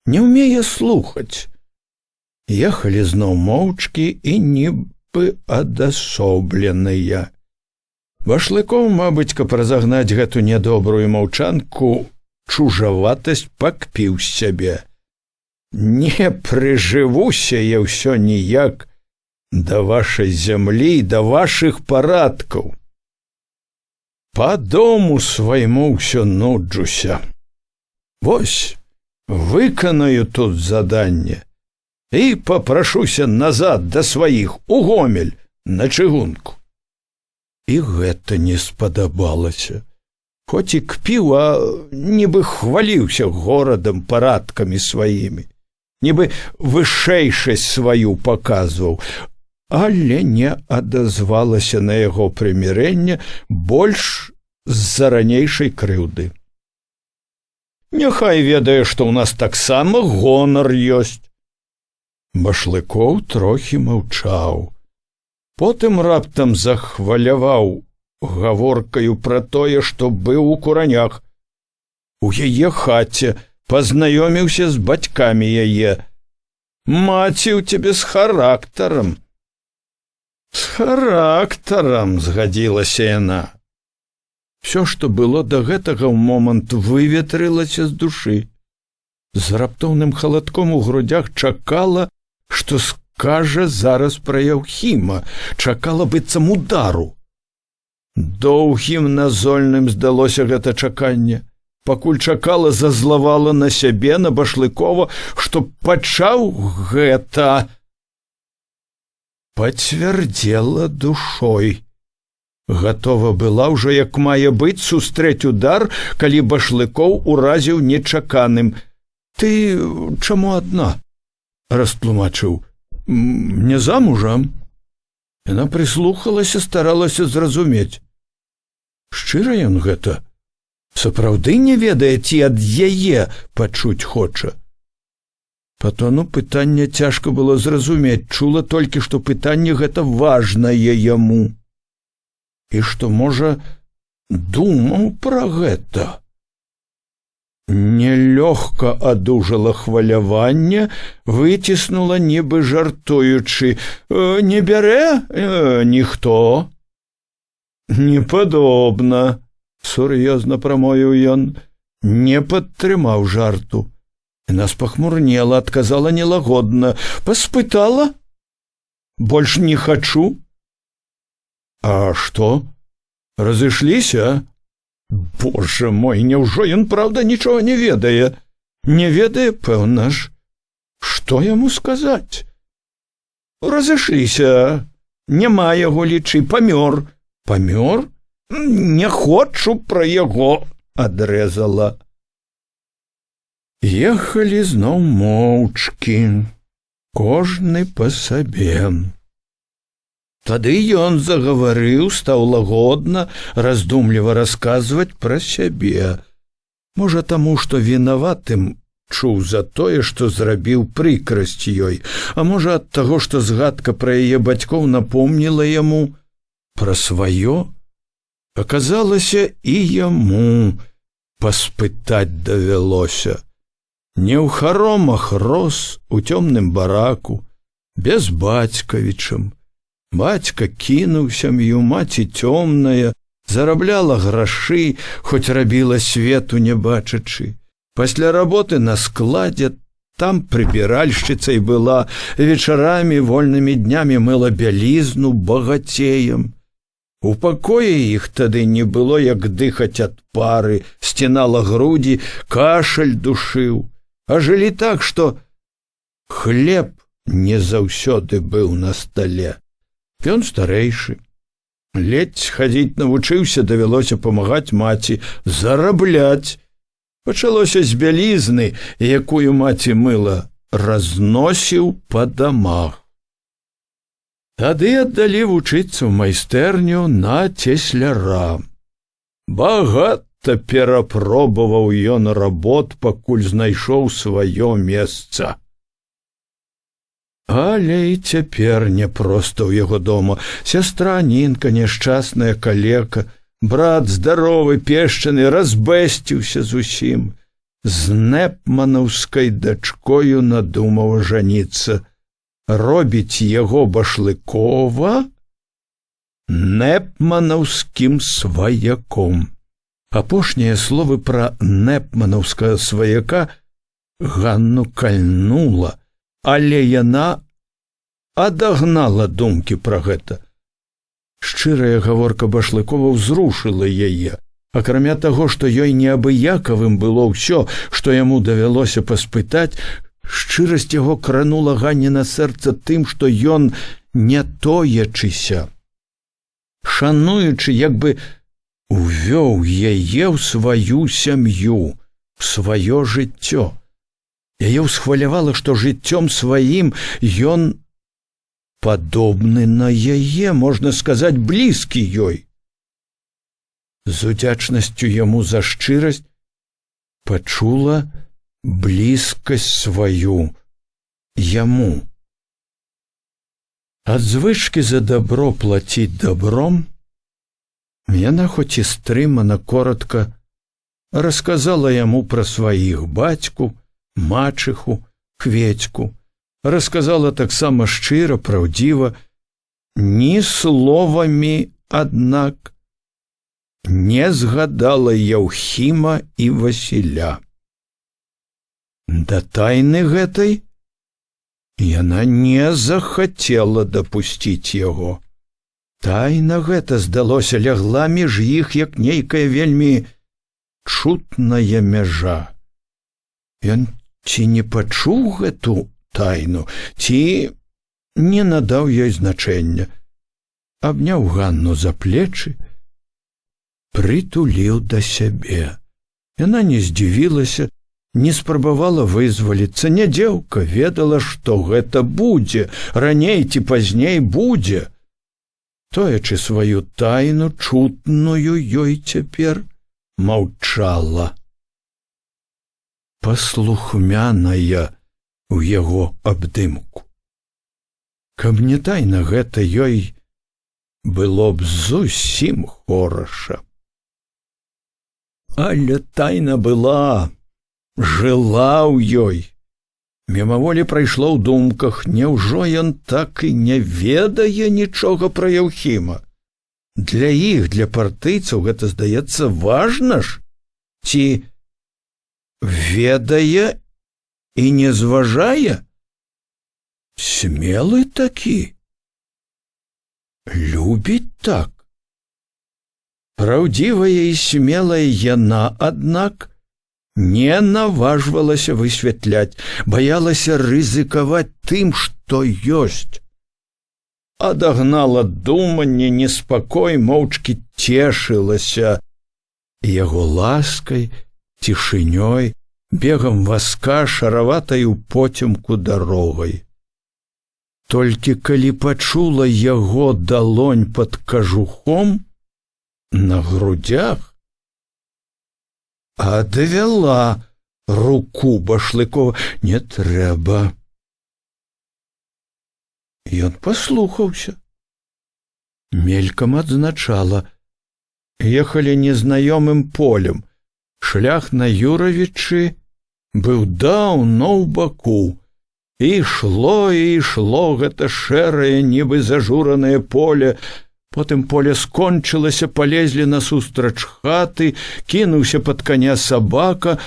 не ўмее слухаць. Ехалі зноў моўчкі і нібы адасобленыя. Башлыкоў, мабыць, каб разагнаць гэту нядобрую маўчанку, чужаватасць, пакпіў з сябе. Не прыжывуся я ўсё ніяк да вашай зямлі, да вашых парадкаў. Па дому свайму ўсё нуджуся. Вось выканаю тут заданне і папрашуся назад да сваіх у Гомель на чыгунку. І гэта не спадабалася. Хоць і кпіў, а нібы хваліўся горадам, парадкамі сваімі, нібы вышэйшасць сваю паказваў, але не адазвалася на яго прымірэнне больш з-за ранейшай крыўды. Няхай ведае, што ў нас таксама гонар ёсць. Башлыкоў трохі маўчаў. Потым раптам захваляваў гаворкаю пра тое, што быў у Куранях. У яе хаце пазнаёміўся з бацькамі яе. Маці ў цябе з характарам. З характарам, згадзілася яна. Всё, што было да гэтага, ў момант выветрылася з душы. З раптоўным халадком у грудях чакала, што скажа зараз пра Яўхіма, чакала быццам удару. Доўгім, назольным здалося гэта чаканне. Пакуль чакала, зазлавала на сябе, на Башлыкова, што пачаў гэта. Пацвярдзела душой. Гатова была ўжо, як мае быць, сустрэць удар, калі Башлыкоў уразіў нечаканым: «Ты чаму адна?» Растлумачыў: «Не замужам». Яна прыслухалася, старалася зразумець. Шчыра ён гэта? Сапраўды не ведае ці ад яе пачуць хоча? Па тону пытання цяжка было зразумець, чула толькі, што пытанне гэта важнае яму. І што, можа, думаў пра гэта. Нелёгка адужала хваляванне, выціснула, нібы жартуючы: «Не бярэ ніхто». «Не падобна», — сур'ёзна прамовіў ён, не падтрымаў жарту. Яна спахмурнела, адказала нелагодна: «Паспытала, больш не хачу». «А што, разышліся?» Боже мой, няўжо ён праўда нічога не ведае? Не ведае, пэўна ж. Што яму сказаць? «Разышліся, няма яго, лічы, памёр». «Памёр? Не хочу пра яго», — адрэзала. Ехалі зноў моўчкі, кожны па сабе. Тады ён загаварыў, стаў лагодна, раздумліва расказваць пра сябе. Можа, таму, што вінаватым чуў за тое, што зрабіў прыкрасць ёй, а можа, ад таго, што згадка пра яе бацькоў напомніла яму пра сваё, аказалася, і яму паспытаць давялося. Не ў харомах рос, у цёмным бараку, без бацькавічам. Бацька кінуў сям'ю, маці цёмная, зарабляла грашы, хоць рабіла, свету не бачачы. Пасля работы на складзе, там прыбіральшчыцай была, вечарамі, вольнымі днямі мыла бялізну багацеям. У пакоі іх тады не было як дыхаць ад пары, сцінала грудзі, кашаль душыў, а жылі так, што хлеб не заўсёды быў на стале. Ён старэйшы. Ледзь хадзіць навучыўся, давялося памагаць маці зарабляць. Пачалося з бялізны, якую маці мыла, разносіў па дамах. Тады аддалі вучыцца ў майстэрню на цесляра. Багата перапробаваў ён работ, пакуль знайшоў сваё месца. Але і цяпер не проста ў яго дома. Сястра Нінка няшчасная калека, брат здаровы, пешчаны, разбэсціўся зусім. З нэпманаўскай дачкою надумаў жаніцца. Робіць яго, Башлыкова, нэпманаўскім сваяком. Апошнія словы пра нэпманаўскага сваяка Ганну кальнула, але яна адагнала думкі пра гэта. Шчырая гаворка Башлыкова ўзрушыла яе. Акрамя таго, што ёй неабыякавым было ўсё, што яму давялося паспытаць, шчырасць яго кранула Ганніна сэрца тым, што ён, не тоячыся, шануючы, як бы увёў яе ў сваю сям'ю, сваё жыццё. Яе ўсхвалявала, што жыццём сваім ён падобны на яе, можна сказаць, блізкі ёй. З удзячнасцю яму за шчырасць пачула блізкасць сваю яму. Ад звычкі за дабро плаціць дабром яна, хоць і стрымана, коротко расказала яму пра сваіх бацьку, мачыху, Хведьку, расказала таксама шчыра, праўдзіва, ні словамі, аднак, Не згадала Яўхіма і Васіля. Да тайны гэтай яна не захацела дапусціць яго. Тайна гэта, здалося, лягла між іх, як нейкая вельмі чутная мяжа. Ён ці не пачуў гэту тайну, ці не надаў ёй значэння. Абняў Ганну за плечы, прытуліў да сябе. Яна не здзівілася, не спрабавала вызваліцца, не дзеўка, ведала, што гэта будзе, раней ці пазней будзе. Тоячы сваю тайну, чутную ёй цяпер, маўчала. Паслухмяная ў яго абдымку. Каб не тайна гэта, ёй было б зусім хораша. Але тайна была, жыла ў ёй. Мімаволі прайшло ў думках: няўжо ён так і не ведае нічога пра Яўхіма? Для іх, для партыйцаў, гэта, здаецца, важна ж. Ці ведае і не зважае? Смелы такі. Любіць так. Праўдзівая і смелая яна, аднак, не наважвалася высвятляць, баялася рызыкаваць тым, што ёсць. Адагнала думанне, неспакой, моўчкі цешылася яго ласкай, цішынёй, бегам вазка, шараватай у поцемку дарогай. Толькі калі пачула яго далонь пад кажухом на грудях, адвяла руку Башлыкова: «Не трэба». Ён паслухаўся. Мелькам адзначала: ехалі незнаёмым полем. Шлях на Юравічы быў даўно ў баку. І ішло, і ішло гэта шэрае, нібы зажуранае поле. Потым поле скончылася, палезлі насустрач хаты, кінуўся пад каня сабака.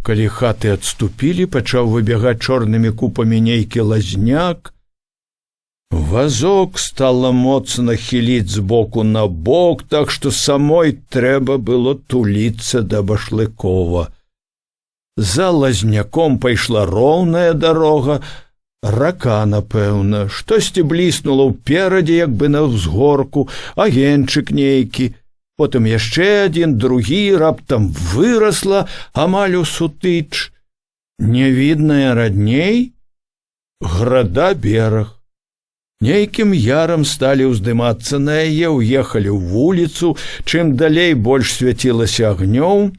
Калі хаты адступілі, пачаў выбягаць чорнымі купамі нейкі лазняк. Вазок стала моцна хіліць з боку на бок, так што самой трэба было туліцца да Башлыкова. За лазняком пайшла роўная дарога, рака, напэўна, штосьці бліснула ўперадзе, як бы на ўзгорку, агеньчык нейкі. Потым яшчэ адзін, другі, раптам вырасла амаль у сутыч. Нявідная радней града, бераг. Нейкім ярам сталі ўздымацца на яе, ўехалі ў вуліцу, чым далей, больш свяцілася агнёў.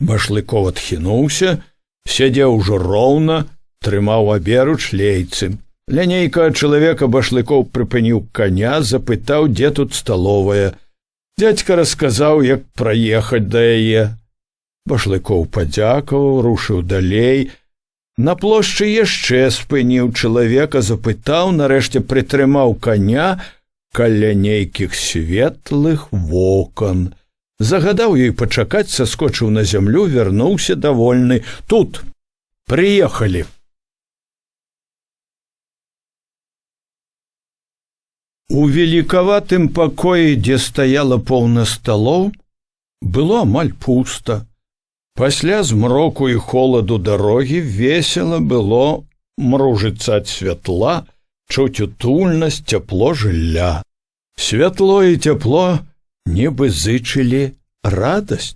Башлыков адхінуўся, сядзеў ужо роўна, трымаў аберуч лейцы. Ля нейкага чалавека Башлыкоў прыпыніў каня, запытаў, дзе тут сталовая. Дзядзька расказаў, як праехаць да яе. Башлыкоў падзякаваў, рушыў далей. На плошчы яшчэ спыніў чалавека, запытаў, нарэшце прытрымаў каня каля нейкіх светлых вокан. Загадаў ёй пачакаць, саскочыў на зямлю, вярнуўся давольны. Тут прыехалі. У велікаватым пакоі, дзе стаяла поўна сталоў, было амаль пуста. Пасля змроку і холаду дарогі весела было мружыцца ад святла, чуць утульнасць, цяпло жылля. Святло і цяпло нібы зычылі радасць.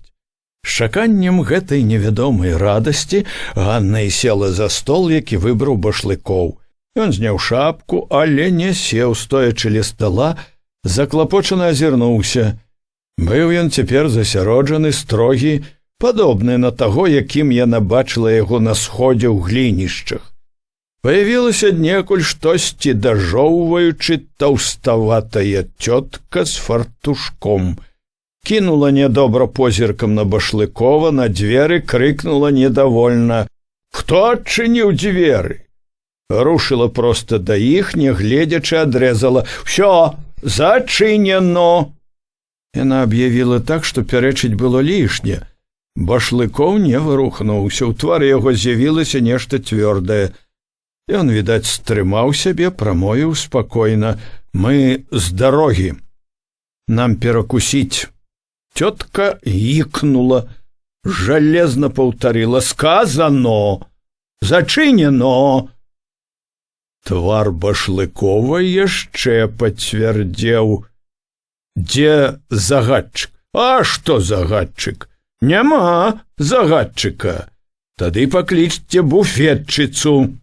З чаканнем гэтай невядомай радасці Ганна і села за стол, які выбраў Башлыкоў. Ён зняў шапку, але не сеў, стоячы ля стала, заклапочана азірнуўся. Быў ён цяпер засяроджаны, строгі, падобны на таго, якім яна бачыла яго на сходзе ў Глінішчах. Паявілася аднекуль, штосьці дажоўваючы, таўставатая цётка з фартушком. Кінула нядобра позіркам на Башлыкова, на дзверы, крыкнула недовольна: «Хто адчыніў дзверы?» Рушыла проста да іх, не гледзячы, адрэзала: «Всё, зачынено!» Яна аб'явіла так, што пярэчыць было лішне. Башлыкоў не варухнуўся, у твары яго з'явілася нешта цвёрдае. Ён, відаць, стрымаў сябе, прамовіў спакойна: « Мы з дарогі. Нам перакусіць. Цётка ікнула, жалезна паўтарыла: сказано, зачынено. Твар Башлыкова яшчэ пацвярдзеў. Дзе загадчык? А што загадчык? Няма загадчыка. Тады паклічце буфетчыцу.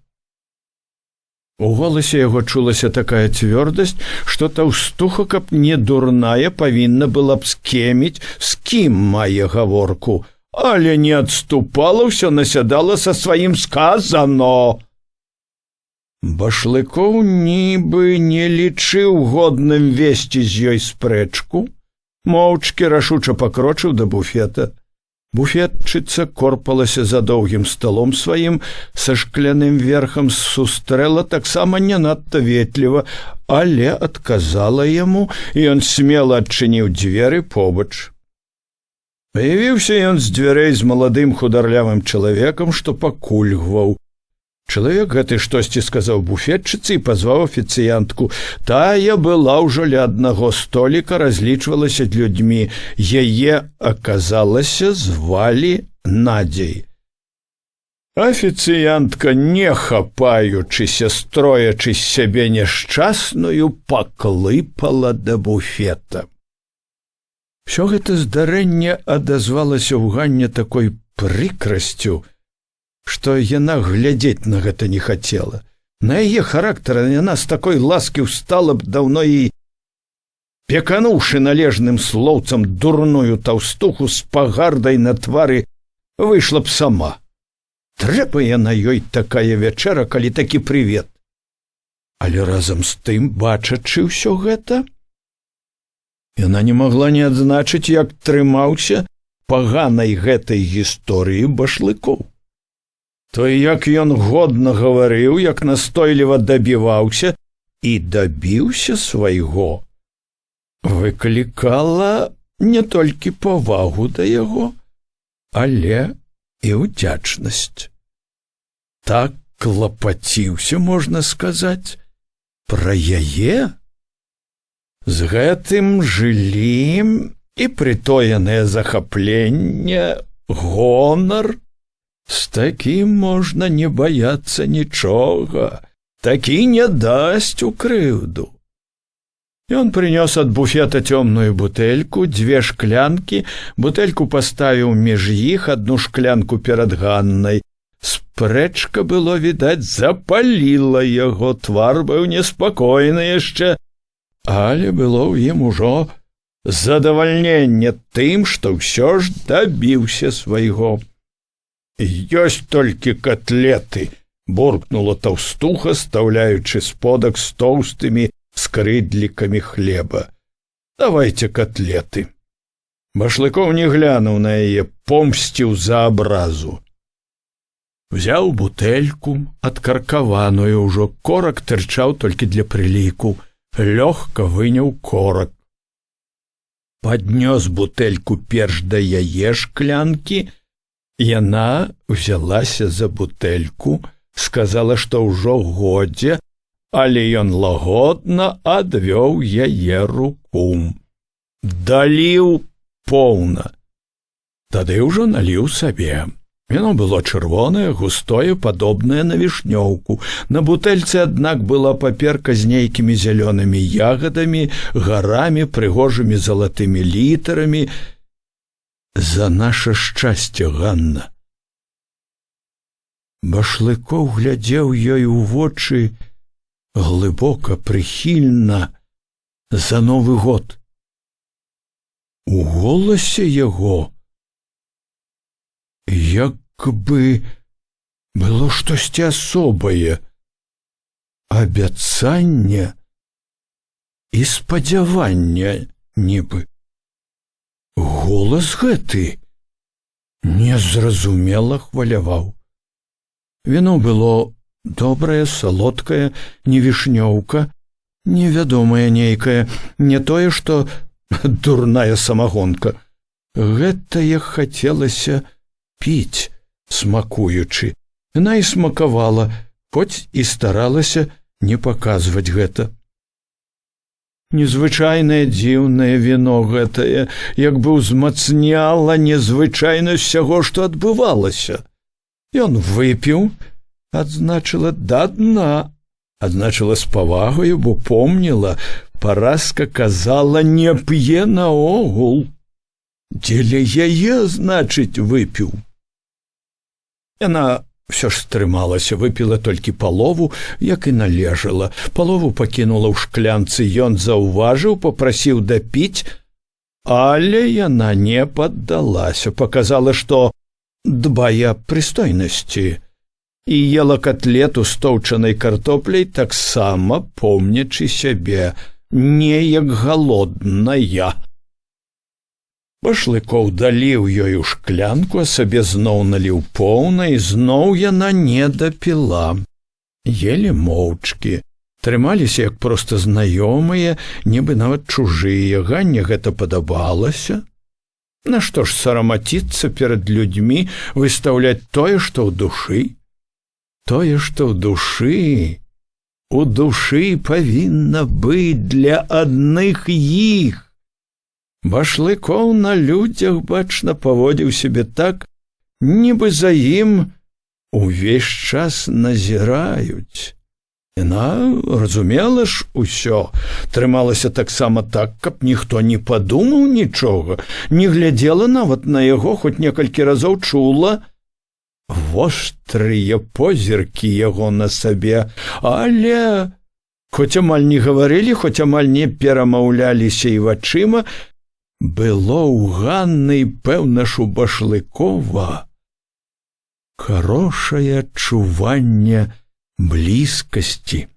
У голасе яго чулася такая цвёрдасць, што таўстуха, каб не дурная, павінна была б скеміць, з кім мае гаворку, але не адступала, ўсё насядала са сваім сказано. Башлыкоў нібы не лічыў годным весці з ёй спрэчку, моўчкі рашуча пакрочыў да буфета. Буфетчыца корпалася за доўгім сталом сваім са шкляным верхам, сустрэла таксама не надта ветліва, але адказала яму, і ён смела адчыніў дзверы побач. Паявіўся ён з дзвярэй з маладым хударлявым чалавекам, што пакульгваў. Чалавек гэты штосьці сказаў буфетчыцы і пазваў афіцыянтку. Тая была ўжо ля аднаго століка, разлічвалася з людзьмі. Яе, аказалася, звалі Надзей. Афіцыянтка, не хапаючыся, строячы з сябе няшчасную, паклыпала да буфета. Усё гэта здарэнне адазвалася ў Ганне такой прыкрасцю, што яна глядзець на гэта не хацела. На яе характар яна з такой ласкі ўстала б даўно і, пекануўшы належным слоўцам дурную таўстуху, з пагардай на твары выйшла б сама. Трэба яна ёй такая вячэра, калі такі прывет. Але разам з тым, бачачы ўсё гэта, яна не магла не адзначыць, як трымаўся паганай гэтай гісторыі Башлыкоў. То як ён годна гаварыў, як настойліва дабіваўся і дабіўся свайго, выклікала не толькі павагу да яго, але і ўдзячнасць. Так клапаціўся, можна сказаць, пра яе. З гэтым жылі і прытоенае захапленне, гонар. З такім можна не баяцца нічога, такі не дасць у крыўду. Ён прынёс ад буфета цёмную бутэльку, дзве шклянкі, бутэльку паставіў між іх, адну шклянку перад Ганнай. Спрэчка, было відаць, запаліла яго, твар быў неспакойны яшчэ, але было ў ім ужо задавальненне тым, што ўсё ж дабіўся свайго. Ёсць толькі котлеты, буркнула таўстуха, стаўляючы сподак з тоўстымі скрыдлікамі хлеба. Давайте котлеты. Башлыкоў не глянуў на яе, помсціў за абразу. Взяў бутэльку, адкаркаваную ўжо, корак тырчаў толькі для прыліку, лёгка выняў корак. Паднёс бутэльку перш да яе шклянкі, яна ўзялася за бутэльку, сказала, што ўжо годзе, але ён лагодна адвёў яе руку. Даліў поўна. Тады ўжо наліў сабе. Віно было чырвонае, густое, падобнае на вішнёўку. На бутэльцы, аднак, была паперка з нейкімі зялёнымі ягадамі, гарамі, прыгожымі залатымі літарамі. За наше шчасце, Ганна. Башлыкоў глядзеў ёй у вочы глыбока, прыхільна, за новы год. У голасе яго як бы было штосьці асобае, абяцанне і спадзяванне нібы. Голас гэты незразумела хваляваў. Віно было добрае, салодкае, не вішнёўка, невядомае нейкае, не тое, што Дурная самагонка. Гэтае хацелася піць, смакуючы. Яна і смакавала, хоць і старалася не паказваць гэта. Незвычайнае дзіўнае віно гэтае, як бы ўзмацняла незвычайнасць усяго, што адбывалася. Ён выпіў, адзначыла да дна, адзначыла з павагаю, бо помніла, Параска казала, не п'е наогул. Дзеля яе, значыць, выпіў. Яна ўсё ж стрымалася, выпіла толькі палову, як і належала. Палову пакінула ў шклянцы, ён заўважыў, папрасіў дапіць, але яна не паддалася, паказала, што дбае аб прыстойнасці, і ела котлету з тоўчанай картопляй, таксама помнячы сябе, неяк галодная. Башлыкоў даліў ёй у шклянку, а сабе зноў наліў поўна, і зноў яна не дапіла. Елі моўчкі, трымаліся як проста знаёмыя, нібы нават чужыя. Ганне гэта падабалася. Нашто ж сарамаціцца перад людзьмі, выстаўляць тое, што ў душы? Тое, што ў душы, у душы павінна быць для адных іх. Башлыкоў на людзях бачна паводзіў сябе так, нібы за ім увесь час назіраюць. Яна разумела ж усё, трымалася таксама так, каб ніхто не падумаў нічога, не глядзела нават на яго, хоць некалькі разоў чула вострыя позіркі яго на сабе, але хоць амаль не гаварылі, хоць амаль не перамаўляліся і вачыма, было ў Ганны, пэўна ж, у Башлыкова хорошае адчуванне блізкасці,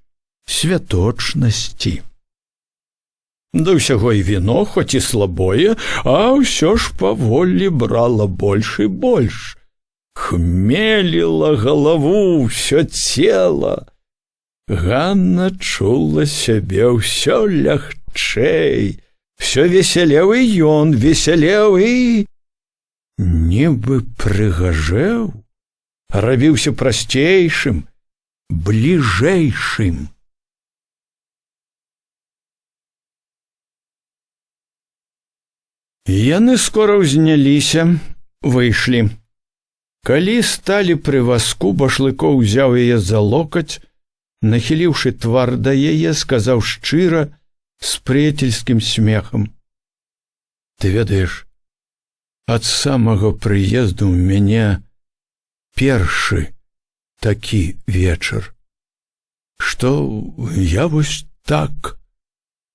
святочнасці. Да ўсяго і віно, хоць і слабое, а ўсё ж паволі брала больш і больш. Хмеліла галаву, ўсё цела. Ганна чула сябе ўсё лягчэй, всё весялеў, і ён весялеў і нібы прыгажэў, рабіўся прасцейшым, бліжэйшым. Яны скора ўзняліся, выйшлі. Калі сталі пры вазку, Башлыкоў узяў яе за локаць, нахіліўшы твар да яе, сказаў шчыра, з прыяцельскім смехам: «Ты ведаеш, ад самага прыезду ў мяне першы такі вечар, што я вось так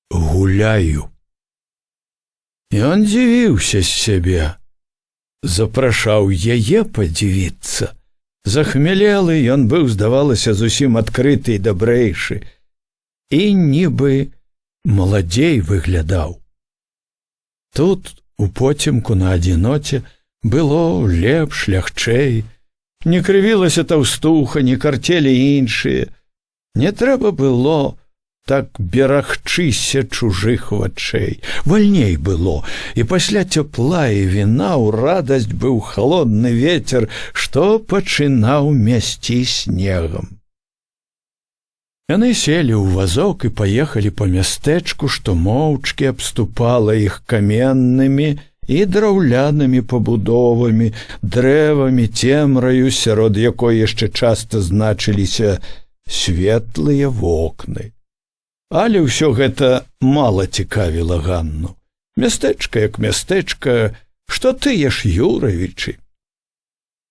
гуляю». Ён дзівіўся з сябе, запрашаў яе падзівіцца. Захмялелы ён быў, здавалася, зусім адкрыты і дабрэйшы, і нібы маладзей выглядаў. Тут, у поцемку, на адзіноце, было лепш, лягчэй, не крывілася таўстуха, не карцелі іншыя. Не трэба было так берагчыся чужых вачэй. Вальней было, і пасля цяпла і віна ў радасць быў халодны ветер, што пачынаў мясці снегам. Яны селі ў вазок і паехалі па мястэчку, што моўчкі абступала іх каменнымі і драўлянымі пабудовамі, дрэвамі, цемраю, сярод якой яшчэ часта значыліся светлыя вокны. Але ўсё гэта мала цікавіла Ганну. Мястэчка як мястэчка, што тыя ж Юравічы.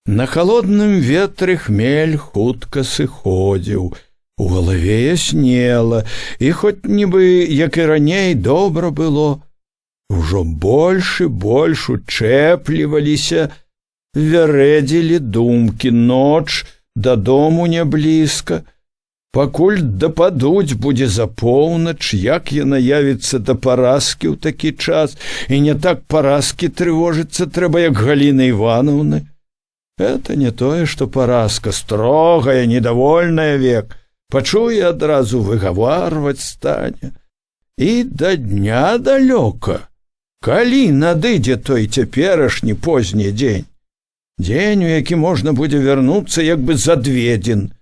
На халодным ветры хмель хутка сыходзіў, у галаве яснела, і хоць нібы, як і раней, добра было, ужо больш і больш учэпліваліся, вярэдзілі думкі, ноч, дадому не блізка. Пакуль дападуць, будзе за поўнач, як яна явіцца да Параскі ў такі час, і не так Параскі трывожыцца трэба, як Галіны Іванаўны. Это не тое, што Параска, строгая, недовольная век, пачуе, адразу выгаварваць стане. І да дня далёка. Калі надыдзе той цяперашні позні дзень? Дзень, у які можна будзе вярнуцца як бы з адведзін.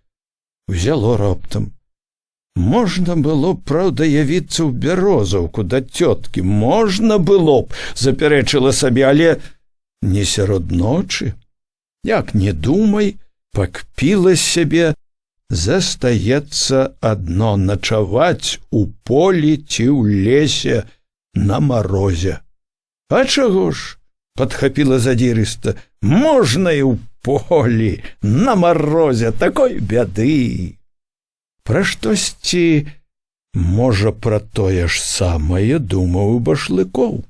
Узяло раптам. Можна было б, праўда, явіцца ў Бярозаўку да цёткі, можна было б, запярэчыла сабе, але не сярод ночы. Як не думай, пакпіла сябе, застаецца адно начаваць у полі ці ў лесе на марозе. А чаго ж, падхапіла задзірыста, можна і ў полі, на марозе, такой бяды. Пра штосьці, можа, пра тое ж самае думаў Башлыкоў.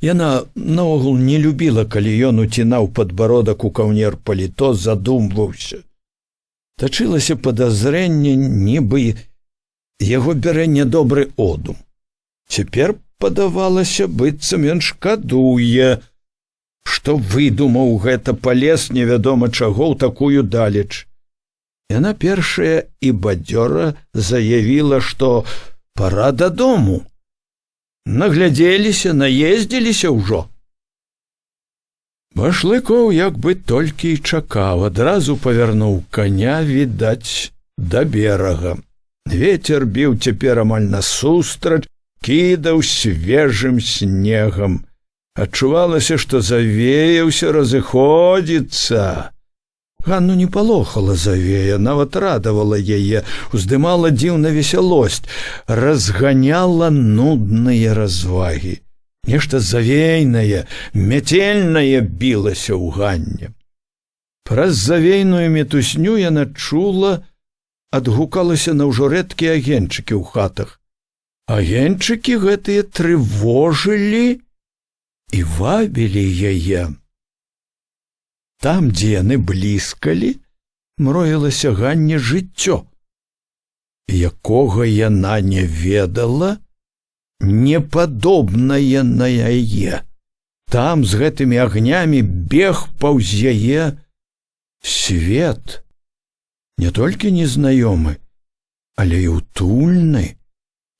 Яна наогул не любіла, калі ён уцінаў падбародак у каўнер паліто, задумваўся. Тачылася падазрэнне, нібы яго бярэ нядобры одум. Цяпер падавалася, быццам ён шкадуе, што выдумаў гэта, палез невядома чаго ў такую далеч. Яна першая і бадзёра заявіла, што пора дадому. Наглядзеліся, наездзіліся ўжо. Башлыкоў як бы толькі і чакаў, адразу павярнуў каня, відаць, да берага. Вецер біў цяпер амаль насустрач, кідаў свежым снегам. Адчувалася, што завея ўсё разыходзіцца. Ганну не палохала завея, нават радавала яе, уздымала дзіўна весялосць, разганяла нудныя развагі. Нешта завейнае, мяцельнае білася ў Ганне. Праз завейную мітусню яна чула, адгукалася на ўжо рэдкія агеньчыкі ў хатах. Агеньчыкі гэтыя трывожылі і вабілі яе. Там, дзе яны бліскалі, мроілася Ганне жыццё, якога яна не ведала, не падобнае на яе. Там з гэтымі агнямі бег паўз яе свет, не толькі незнаёмы, але і утульны,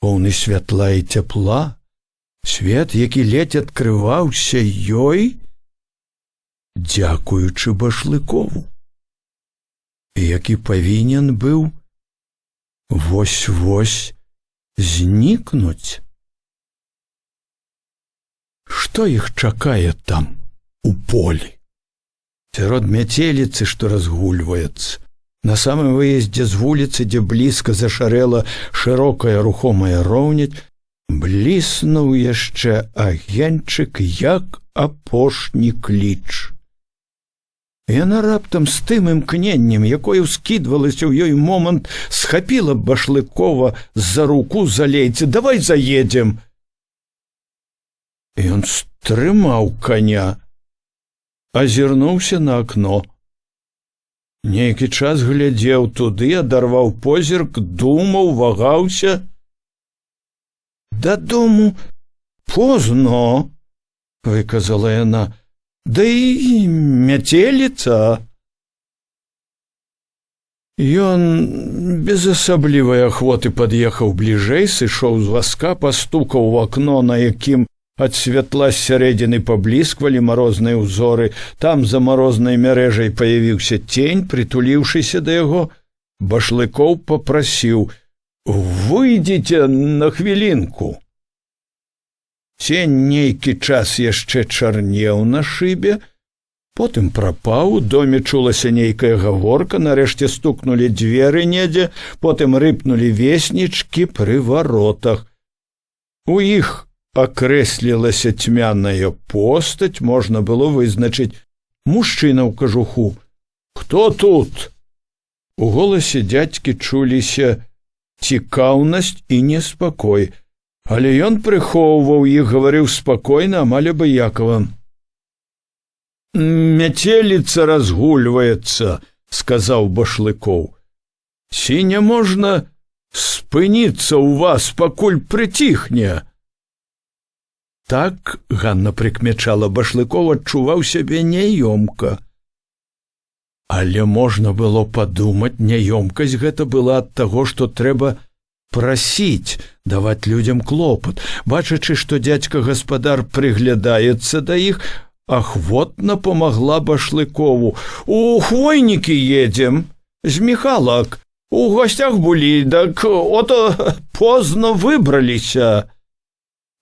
поўны святла і цяпла, свет, які ледзь адкрываўся ёй, дзякуючы Башлыкову, які павінен быў вось-вось знікнуць. Што іх чакае там, у полі? Сярод мяцеліцы, што разгульваецца, на самым выездзе з вуліцы, дзе блізка зашарэла шырокая рухомая роўняць, бліснуў яшчэ агеньчык, як апошні кліч. Яна раптам з тым імкненнем, якое ўскідвалася ў ёй момант, схапіла Башлыкова за руку, за лейцы: «Давай заедзем!» Ён стрымаў коня, азірнуўся на акно. Нейкі час глядзеў туды, адарваў позірк, думаў, вагаўся. «Дадому позно, — выказала яна, — да і мяцеліца». Ён без асаблівай ахвоты пад'ехаў бліжэй, сышоў з вазка, пастукаў у акно, на якім ад святла з сярэдзіны паблісквалі марозныя ўзоры. Там за марознай мярэжай паявіўся цень, прытуліўшыся да яго. Башлыкоў попрасіў: «Выйдзіце на хвілінку». Цень нейкі час яшчэ чарнеў на шыбе, потым прапаў, у доме чулася нейкая гаворка, нарэшце стукнулі дзверы недзе, потым рыпнулі веснічкі пры варотах. У іх акрэслілася цьмяная постаць, можна было вызначыць: мужчына ў кажуху. «Хто тут?» У голасе дзядзькі чуліся цікаўнасць і неспакой, але ён прыхоўваў іх, гаварыў спакойна, амаль абыякава. «Мяцеліца разгульваецца, — сказаў Башлыкоў. — Ці не можна спыніцца ў вас, пакуль прыціхне?» Так, Ганна прыкмячала, Башлыкоў адчуваў сябе няёмка. Але можна было падумаць, няёмкасць гэта была ад таго, што трэба Прасіць, даваць людзям клопат, бачачы, што дзядзька гаспадар прыглядаецца да іх, ахвотна памагла Башлыкову. У Хвойнікі едзем, з Міхалак, у гасцях былі, дак ото позна выбраліся.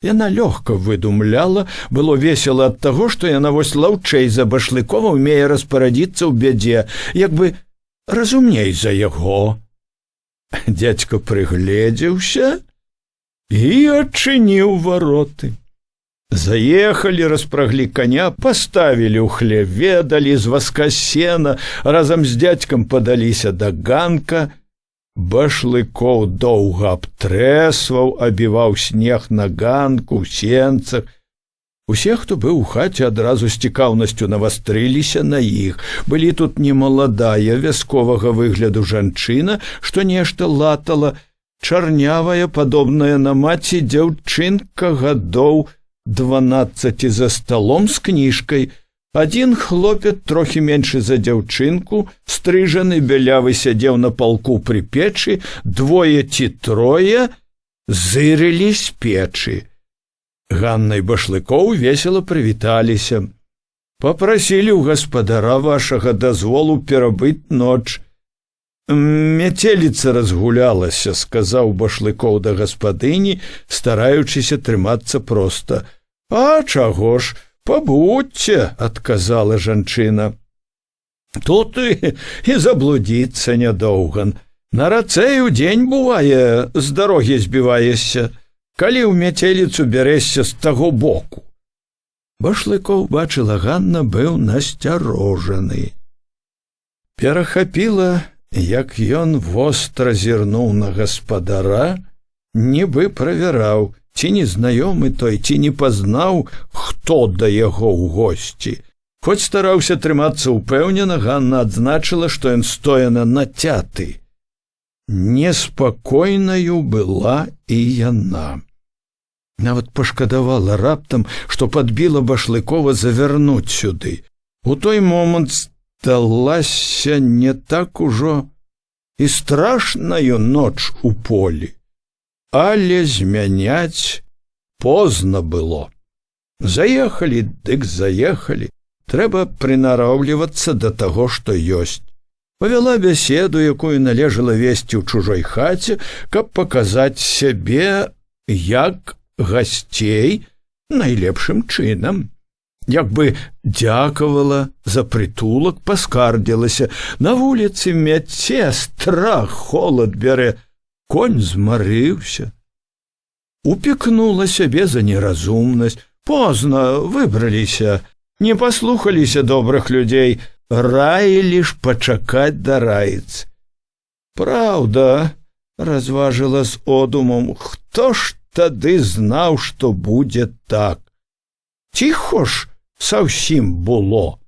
Яна лёгка выдумляла, было весела ад таго, што яна вось лаўчэй за Башлыкова умее распарадзіцца ў бядзе, як бы разумней за яго. Дядька прыгледзеўся і адчыніў вароты. Заехалі, распраглі коня, паставілі ў хляве, далі з вазка сена, разам з дзядзькам падаліся да ганка. Башлыкоў доўга абтрэсваў, абіваў снег на ганку, ў сенцах. Усе, хто быў у хаце, адразу з цікаўнасцю навастрыліся на іх. Былі тут немаладая вясковага выгляду жанчына, што нешта латала, чарнявая, падобная на маці дзяўчынка гадоў 12 за сталом з кніжкай. Адзін хлопец, трохі меншы за дзяўчынку, стрыжаны, бялявы, сядзеў на палку пры печы, двое ці трое зырылі з печы. Ганна і Башлыкоў весела прывіталіся. Папрасілі ў гаспадара вашага дазволу перабыць ноч. Мяцеліца разгулялася, сказаў Башлыкоў да гаспадыні, стараючыся трымацца проста. А чаго ж, пабудзьце, адказала жанчына. Тут і заблудзіцца нядоўга. На рацэ і ўдзень бувае, з дарогі збіваешся, калі ў мяцеліцу бярэшся з таго боку. Башлыкоў, бачыла Ганна, быў насцярожаны. Перахапіла, як ён востра зірнуў на гаспадара, нібы правяраў, ці незнаёмы той, ці не пазнаў, хто да яго ў госці. Хоць стараўся трымацца ўпэўнена, Ганна адзначыла, што ён стояна нацяты. Неспакойнаю была і яна. Нават пашкадавала раптам, што падбіла Башлыкова завярнуць сюды. У той момант сталася не так ужо і страшнаю ноч у полі, але змяняць позна было. Заехалі, дык заехалі, трэба прынароўлівацца да таго, што ёсць. Павяла бяседу, якую належала весці ў чужой хаце, каб паказаць сябе як гасцей найлепшым чынам. Як бы дзякавала за прытулак, паскардзілася: на вуліцы мяце, страх, холад бярэ, конь змарыўся. Упікнула сябе за неразумнасць, позна выбраліся, не паслухаліся добрых людзей, раілі ж пачакаць да раіц. Праўда, разважыла з одумам, хто ж тады знаў, што будзе так. Ціхо ж саўсім было.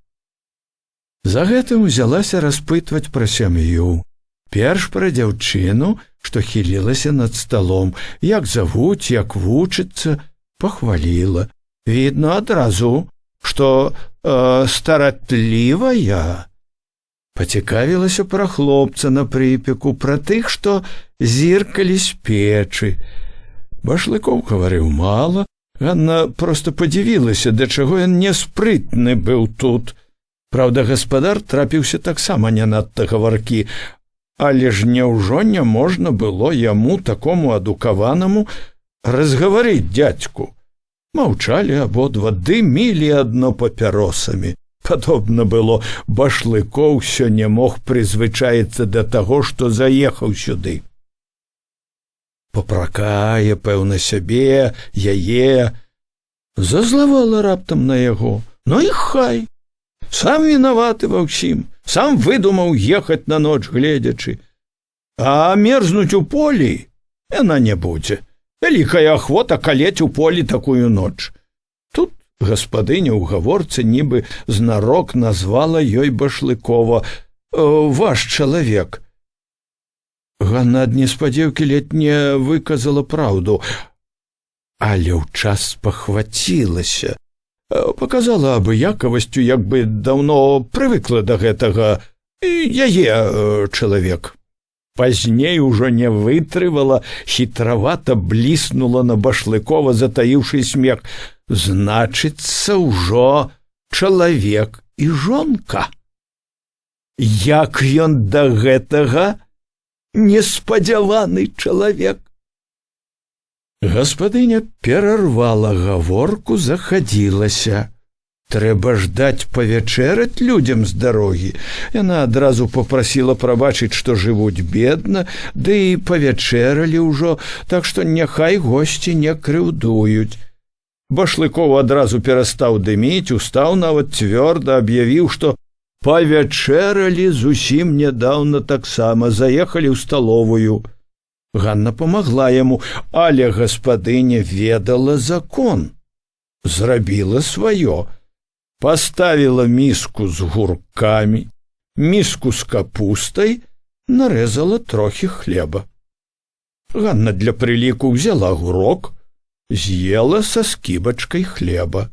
За гэтым узялася распытваць пра сям'ю. Перш пра дзяўчыну, што хілілася над сталом, як завуць, як вучыцца, пахваліла. Відно адразу, што старатлівая. Пацікавілася пра хлопца на прыпеку, пра тых, што зіркалі з печы. Башлыкоў гаварыў мала, Ганна проста падзівілася, да чаго ён няспрытны быў тут. Праўда, гаспадар трапіўся таксама не надта гаваркі, але ж няўжо не можна было яму, такому адукаванаму, разгаварыць дзядзьку? Маўчалі абодва, дымілі адно папяросамі. Падобна было, Башлыкоў усё не мог прызвычаіцца да таго, што заехаў сюды. Папракае, пэўна, сябе, яе. Зазлавала раптам на яго. Ну і хай. Сам вінаваты ва ўсім, сам выдумаў ехаць на ноч гледзячы. А мерзнуць у полі яна не будзе. Вялікая ахвота калець у полі такую ноч. Тут гаспадыня ў гаворцы нібы знарок назвала ёй Башлыкова: «Ваш чалавек». Ганна ад неспадзеўкі ледь не выказала праўду, але ў час спахвацілася, показала абыякавасцю, як бы даўно прывыкла да гэтага: яе чалавек. Пазней ужо не вытрывала, хітравата бліснула на Башлыкова, затаіўшы смех. Значыцца, ўжо чалавек і жонка. Як ён да гэтага неспадзяваны чалавек. Гаспадыня перарвала гаворку, захадзілася. Трэба ж даць павячэраць людзям з дарогі. Яна адразу попрасіла прабачыць, што жывуць бедна, ды і павячэралі ўжо, так што няхай госці не крыўдуюць. Башлыкоў адразу перастаў дыміць, устаў нават, цвёрда аб'явіў, што павячэралі зусім нядаўна таксама, заехалі ў сталовую. Ганна памагла яму, але гаспадыня ведала закон, зрабіла сваё, паставіла міску з гуркамі, міску з капустай, нарэзала трохі хлеба. Ганна для прыліку взяла гурок, з'ела са скібачкай хлеба,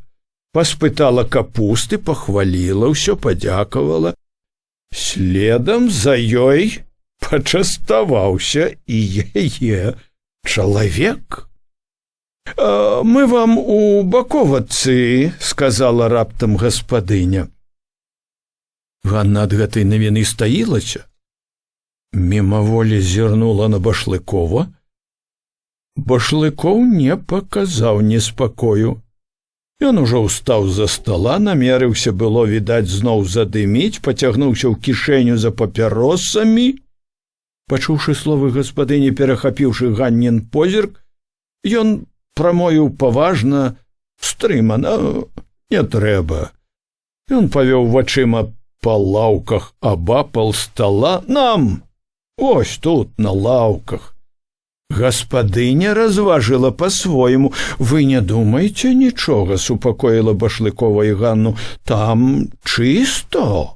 паспытала капусты, пахваліла ўсё, падзякавала. Следам за ёй пачаставаўся і яе чалавек. «Мы вам у баковацы», — сказала раптам гаспадыня. Ганна ад гэтай навіны стаілася. Мімаволі зірнула на Башлыкова. Башлыкоў не паказаў неспакою. Ён ужо ўстаў з-за стола, намерыўся было, відаць, зноў задыміць, пацягнуўся ў кішэню за папяросамі. Пачуўшы словы гаспадыні, перахапіўшы Ганнін позірк, ён прамовіў паважна, стрымана: «Не трэба». Ён павёў вачыма па лаўках абапал стола: «Нам ось тут на лаўках». Гаспадыня разважыла па-свойму. «Вы не думайце нічога», — супакоіла Башлыкова і Ганну, — «там чисто».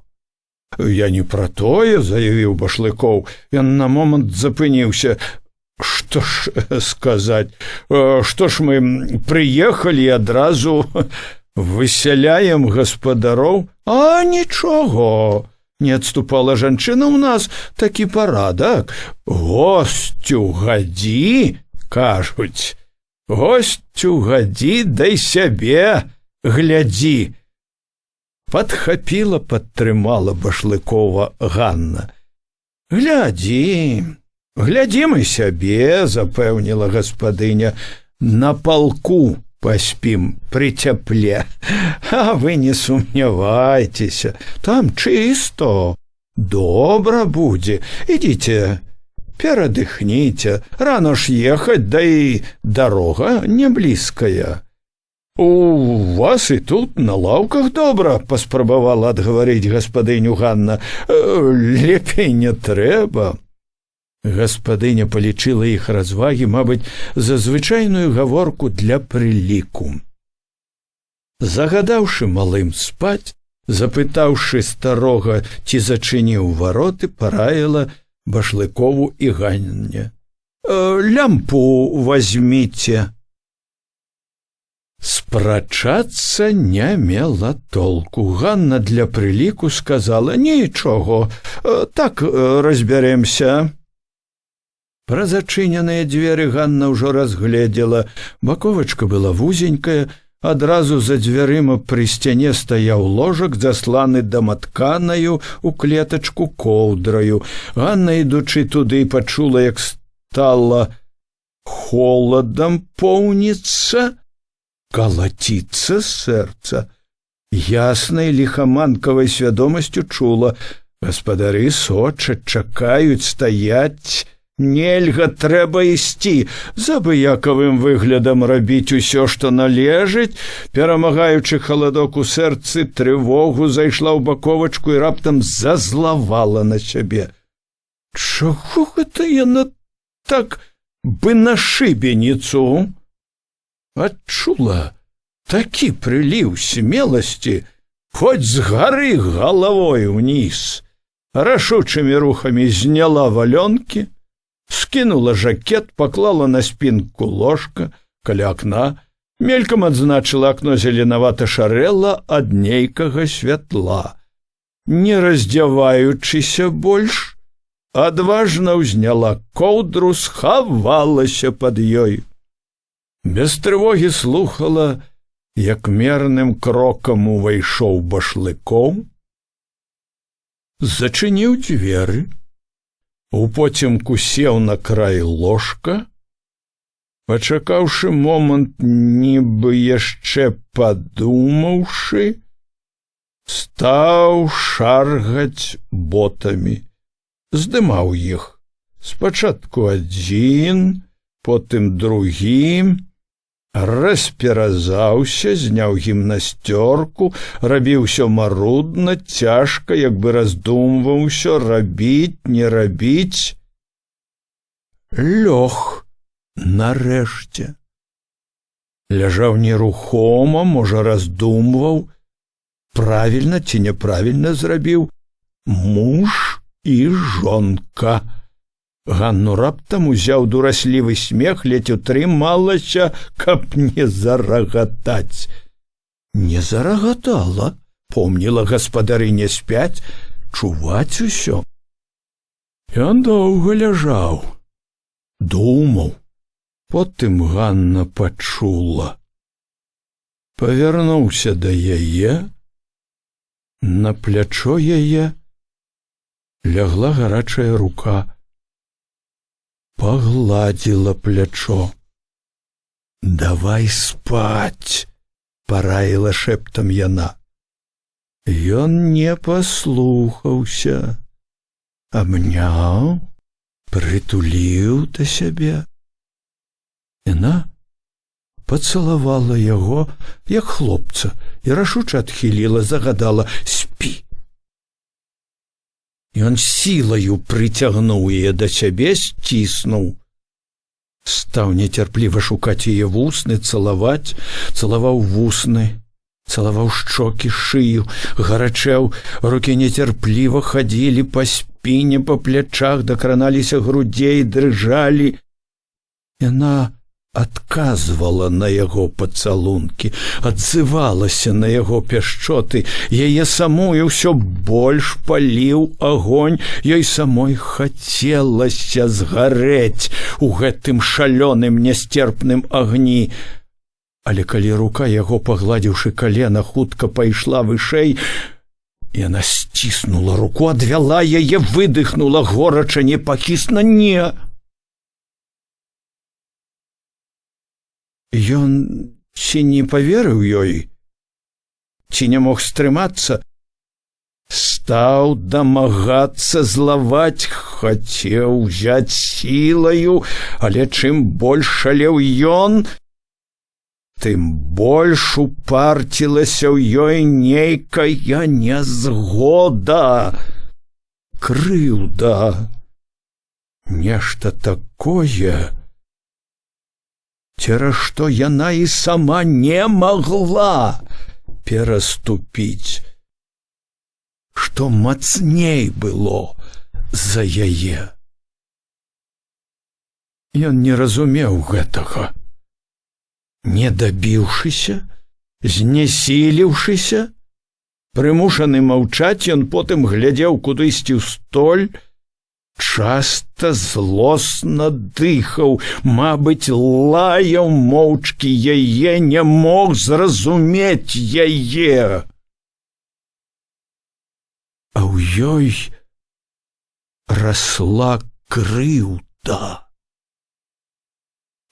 «Я не пра тое», — заявіў Башлыкоў. Ён на момант запыніўся. Што ж сказаць, што ж мы прыехалі, адразу высяляем гаспадароў? А нічога, не адступала жанчына, у нас такі парадак: госцю гадзі, кажуць, госцю гадзі, дай сябе глядзі. Падхапіла, падтрымала Башлыкова Ганна. «Глядзі, глядзім і сябе», — запэўніла гаспадыня, — «на палку паспім пры цяпле. А вы не сумнявайцеся, там чисто, добра будзе. Ідзіце, перадыхніце, рано ж ехаць, да і дарога не блізкая». «У вас і тут на лаўках добра», — паспрабавала адгаварыць гаспадыню Ганна. «Лепей не трэба». Гаспадыня палічыла іх развагі, мабыць, за звычайную гаворку для прыліку. Загадаўшы малым спаць, запытаўшы старога, ці зачыніў вароты, параіла Башлыкову і Ганне: «Лямпу возьміце». Спрачацца не мела толку. Ганна для прыліку сказала: «Нічого, так разбярэмся». Пра зачыненыя дзверы Ганна ўжо разгледзела. Баковачка была вузенькая, адразу за дзвярыма пры сцяне стаяў ложак, засланы даматканаю у клетачку коўдраю. Ганна, ідучы туды, пачула, як стала холадам поўніцца, калаціцца сэрца. Яснай ліхаманкавай свядомасцю чула: гаспадары сочаць, чакаюць, стаяць нельга, трэба ісці, з абыякавым выглядам рабіць усё, што належыць, перамагаючы халадок у сэрцы, трывогу, зайшла ў баковачку і раптам зазлавала на сябе. Чаго гэта яна так бы на шыбеніцу? Адчула такі прыліў смеласці, хоць з гары галавой уніз. Рашучымі рухамі зняла валёнкі, скінула жакет, паклала на спінку ложка каля акна, мелькам адзначыла: акно зеленавата шарэла ад нейкага святла. Не раздзяваючыся больш, Адважна ўзняла коўдру, схавалася пад ёй. Без трывогі слухала, як мерным крокам увайшоў Башлыкоў, зачыніў дзверы, упоцемку сеў на край ложка, пачакаўшы момант, нібы яшчэ падумаўшы, стаў шаргаць ботамі, здымаў іх. Спачатку адзін, потым другі, расперазаўся, зняў гімнасцёрку, рабіў усё марудна, цяжка, як бы раздумваўся, рабіць, не рабіць. Лёг нарэшце. Ляжаў нерухома, можа, раздумваў, правільна ці няправільна зрабіў, муж і жонка. Ганну раптам узяў дураслівы смех, ледзь утрымалася, каб не зарагатаць. Не зарагатала, помніла: гаспадары не спяць, чуваць усё. Ён доўга ляжаў, думаў. Потым Ганна пачула. Павярнуўся да яе, на плячо яе лягла гарачая рука, пагладзіла плячо. «Давай спаць», — параіла шэптам яна. Ён не паслухаўся, абняў, прытуліў да сябе. Яна пацалавала яго, як хлопца, і рашуча адхіліла, загадала: «Спі». Ён сілаю прыцягнуў яе да сябе, сціснуў. Стаў нецярпліва шукаць яе вусны, цалаваць, цалаваў вусны, цалаваў шчокі, шыю, гарачэў, рукі нецярпліва хадзілі па спіне, па плячах, дакраналіся грудзей, дрыжалі. Яна адказвала на яго пацалункі, адзывалася на яго пяшчоты, яе самую ўсё больш паліў агонь, ёй самой хацелася згарэць у гэтым шалёным нястерпным агні. Але калі рука яго, пагладзіўшы калена, хутка пайшла вышэй, яна сціснула руку, адвяла яе, выдыхнула горача, непахісна: «Не!» Ён ці не паверыў ёй, ці не мог стрымацца, стаў дамагацца, злаваць, хацеў узяць сілаю, але чым больш шалеў ён, тым больш упарцілася ў ёй нейкая нязгода, крыўда, нешта такое, цераз што яна і сама не магла пераступіць, што мацней было за яе. Ён не разумеў гэтага. Не дабіўшыся, знесіліўшыся, прымушаны маўчаць, ён потым глядзеў кудысьці ў столь, часта злосна дыхаў, мабыць, лаяў моўчкі яе, не мог зразумець яе. А ў ёй расла крыўда.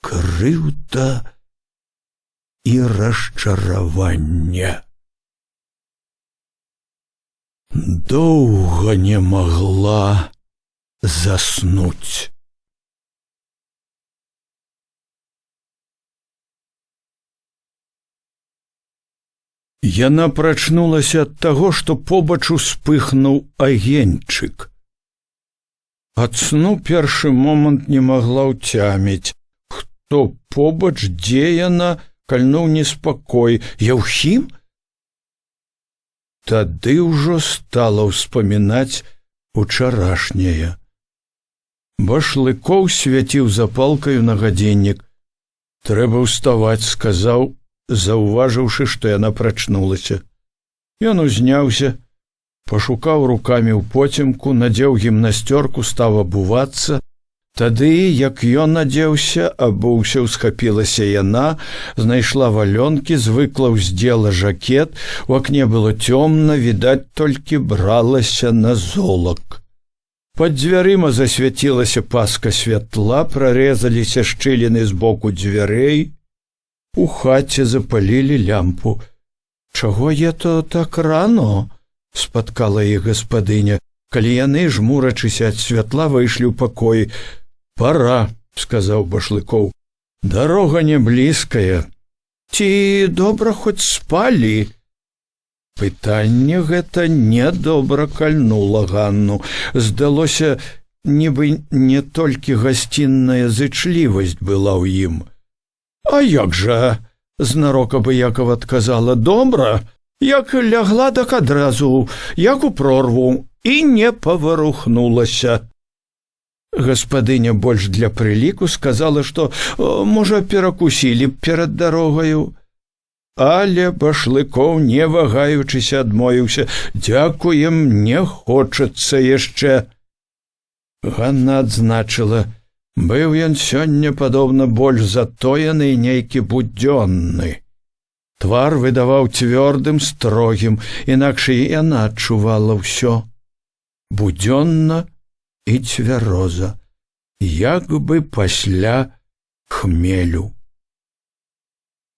Крыўда і расчараванне. Доўга не магла заснуць. Яна прачнулася ад таго, што побач успыхнуў агеньчык. Ад сну першы момант не магла ўцяміць, хто побач, дзе яна, кальнуў неспакой: Яўхім? Тады ўжо стала ўспамінаць учарашняе. Башлыкоў свяціў запалкаю на гадзіннік. «Трэба ўставаць», — сказаў, заўважыўшы, што яна прачнулася. Ён узняўся. Пашукаў рукамі ў поцемку, надзеў гімнасцёрку, стаў абувацца. Тады, як ён надзеўся, абуўся, усхапілася яна, знайшла валёнкі, звыкла ўздзела жакет, у акне было цёмна, відаць, толькі бралася на золак. Пад дзвярыма засвяцілася паска святла, прарэзаліся шчыліны з боку дзвярэй. У хаце запалілі лямпу. Чаго я то так рано? Спаткала іх гаспадыня, калі яны, жмурачыся ад святла, выйшлі ў пакой. Пора, сказаў Башлыкоў. Дарога не блізкая. Ці добра хоць спалі? Пытанне гэта нядобра кальнула Ганну. Здалося, нібы не толькі гасцінная зычлівасць была ў ім. А як жа, знарок абыякова адказала, добра, як лягла, так адразу, як у прорву, і не паварухнулася. Гаспадыня больш для прыліку сказала, што, можа, перакусілі б перад дарогаю. Але Башлыкоў, не вагаючыся, адмовіўся: «Дзякуем, не хочацца яшчэ». Ганна адзначыла: быў ён сёння, падобна, больш затоены, нейкі будзённы. Твар выдаваў цвёрдым, строгім, інакш і яна адчувала ўсё. Будзённа і цвяроза, як бы пасля хмелю.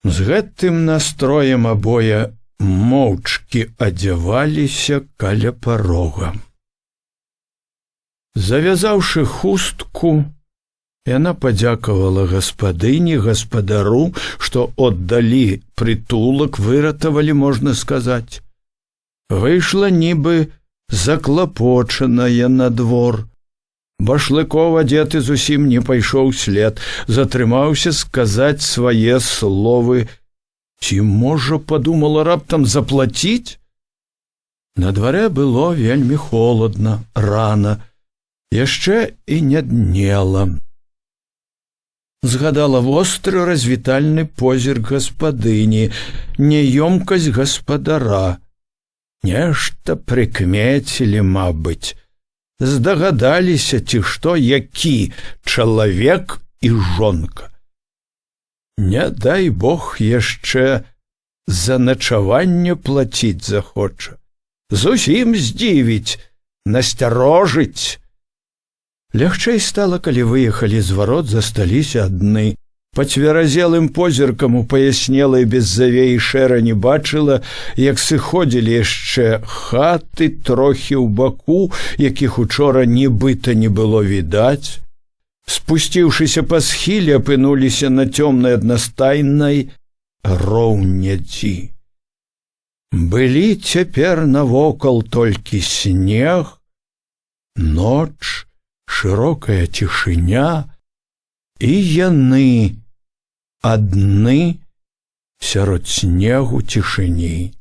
З гэтым настроем абое моўчкі адзяваліся каля парога. Завязаўшы хустку, яна падзякавала гаспадыні, гаспадару, што аддалі прытулак, выратавалі, можна сказаць. Выйшла нібы заклапочаная на двор. Башлыкоў, адзеты зусім, не пайшоў след, затрымаўся сказаць свае словы. Ці можа, падумала раптам, заплаціць? На дварэ было вельмі холодна, рана, яшчэ і не днела. Згадала востры развітальны позірк гаспадыні, няёмкасць гаспадара. Нешта прыкмецілі, мабыць, здагадаліся ці што, які чалавек і жонка. Не дай бог яшчэ за начаванне плаціць захоча. Зусім здзівіць, насцярожыць. Лягчэй стала, калі выехалі з варот, засталіся адны. Пацверазелым позіркам у паяснелай без завеі шэрані бачыла, як сыходзілі яшчэ хаты трохі ў баку, якіх учора нібыта не было відаць. Спусціўшыся па схіле, апынуліся на цёмнай аднастайнай роўнядзі. Былі цяпер навокал толькі снег, ноч, шырокая цішыня і яны адны сярод снегу, цішыні.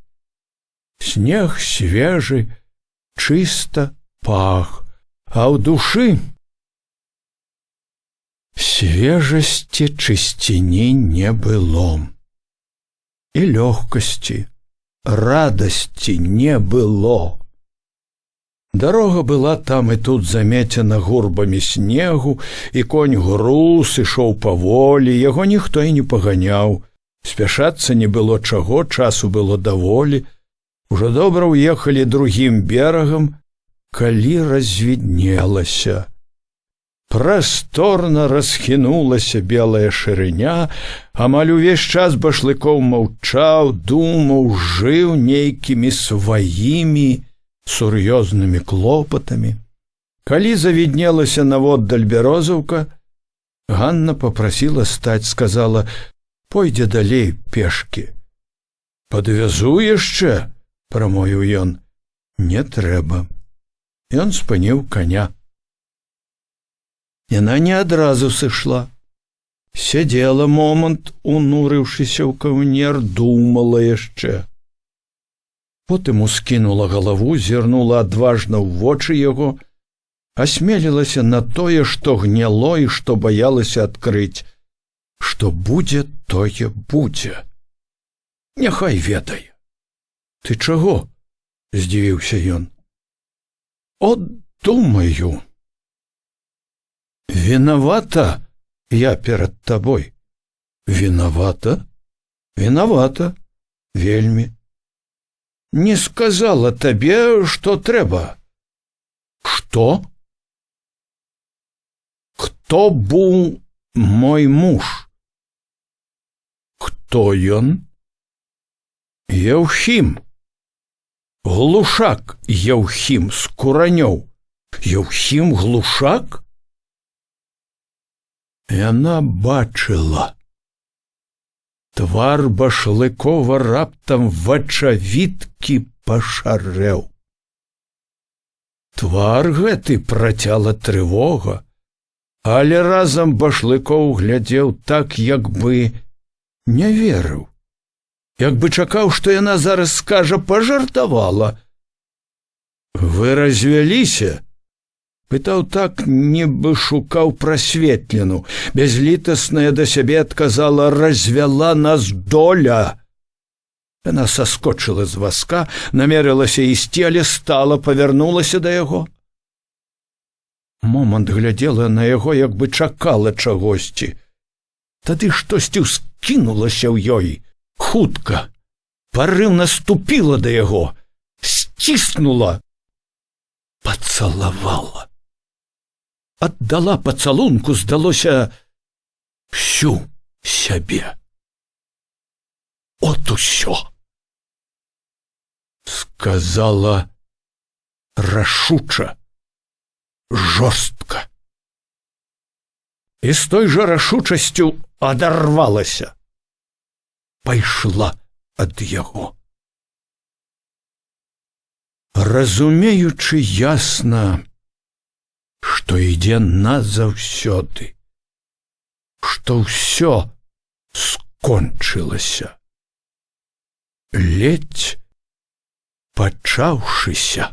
Снег свежы, чыста пах, а ў душы свежасці, чысціні не было. І лёгкасці, радасці не было. Дарога была там і тут замецена гурбамі снегу, і конь груз, ішоў паволі, яго ніхто і не паганяў. Спяшацца не было чаго, часу было даволі. Ужо добра ўехалі другім берагам, калі развіднелася. Прасторна расхінулася белая шырыня, амаль увесь час Башлыкоў маўчаў, думаў, жыў нейкімі сваімі сур'ёзнымі клопатамі. Калі завіднелася наводдаль Бярозаўка, Ганна попросила стаць, сказала, пойдзе далей пешкі. Падвязу яшчэ, прамовіў ён. Не трэба. Ён спыніў коня. Яна не адразу сышла. Сядзела момант, унурыўшыся ў каўнер, думала яшчэ. Потым ускінула галаву, зірнула адважна ў вочы яго, асмелілася на тое, што гняло і што баялася адкрыць. Што будзе, тое будзе. Няхай ведае. Ты чаго? — здзівіўся ён. От думаю, вінавата я перад табой. Вінавата? Вінавата, вельмі. Не сказала табе, што трэба. Што? Хто быў мой муж? Хто ён? Еўхім. Глушак Еўхім з Куранёў. Еўхім Глушак? Яна бачыла. Твар Башлыкова раптам вачавіткі пашарэў. Твар гэты працяла трывога, але разам Башлыкоў глядзеў так, як бы не верыў, як бы чакаў, што яна зараз скажа: пажартавала. Вы развяліся? Пытаў так, нібы шукаў прасветліну. Бязлітасная да сябе адказала: развяла нас доля. Яна саскочыла з вазка, намерылася ісці, але стала, павярнулася да яго. Момант глядзела на яго, як бы чакала чагосьці. Тады штосьці ўскінулася ў ёй. Хутка, парыўна ступіла да яго, сціснула, пацалавала. Аддала пацалунку, здалося, всю сябе. От усё. Сказала рашуча, жорстка. І з той жа рашучасцю адарвалася. Пайшла ад яго. Разумеючы ясна, што ідзе назаўсёды, што ўсё скончылася. Ледзь пачаўшыся.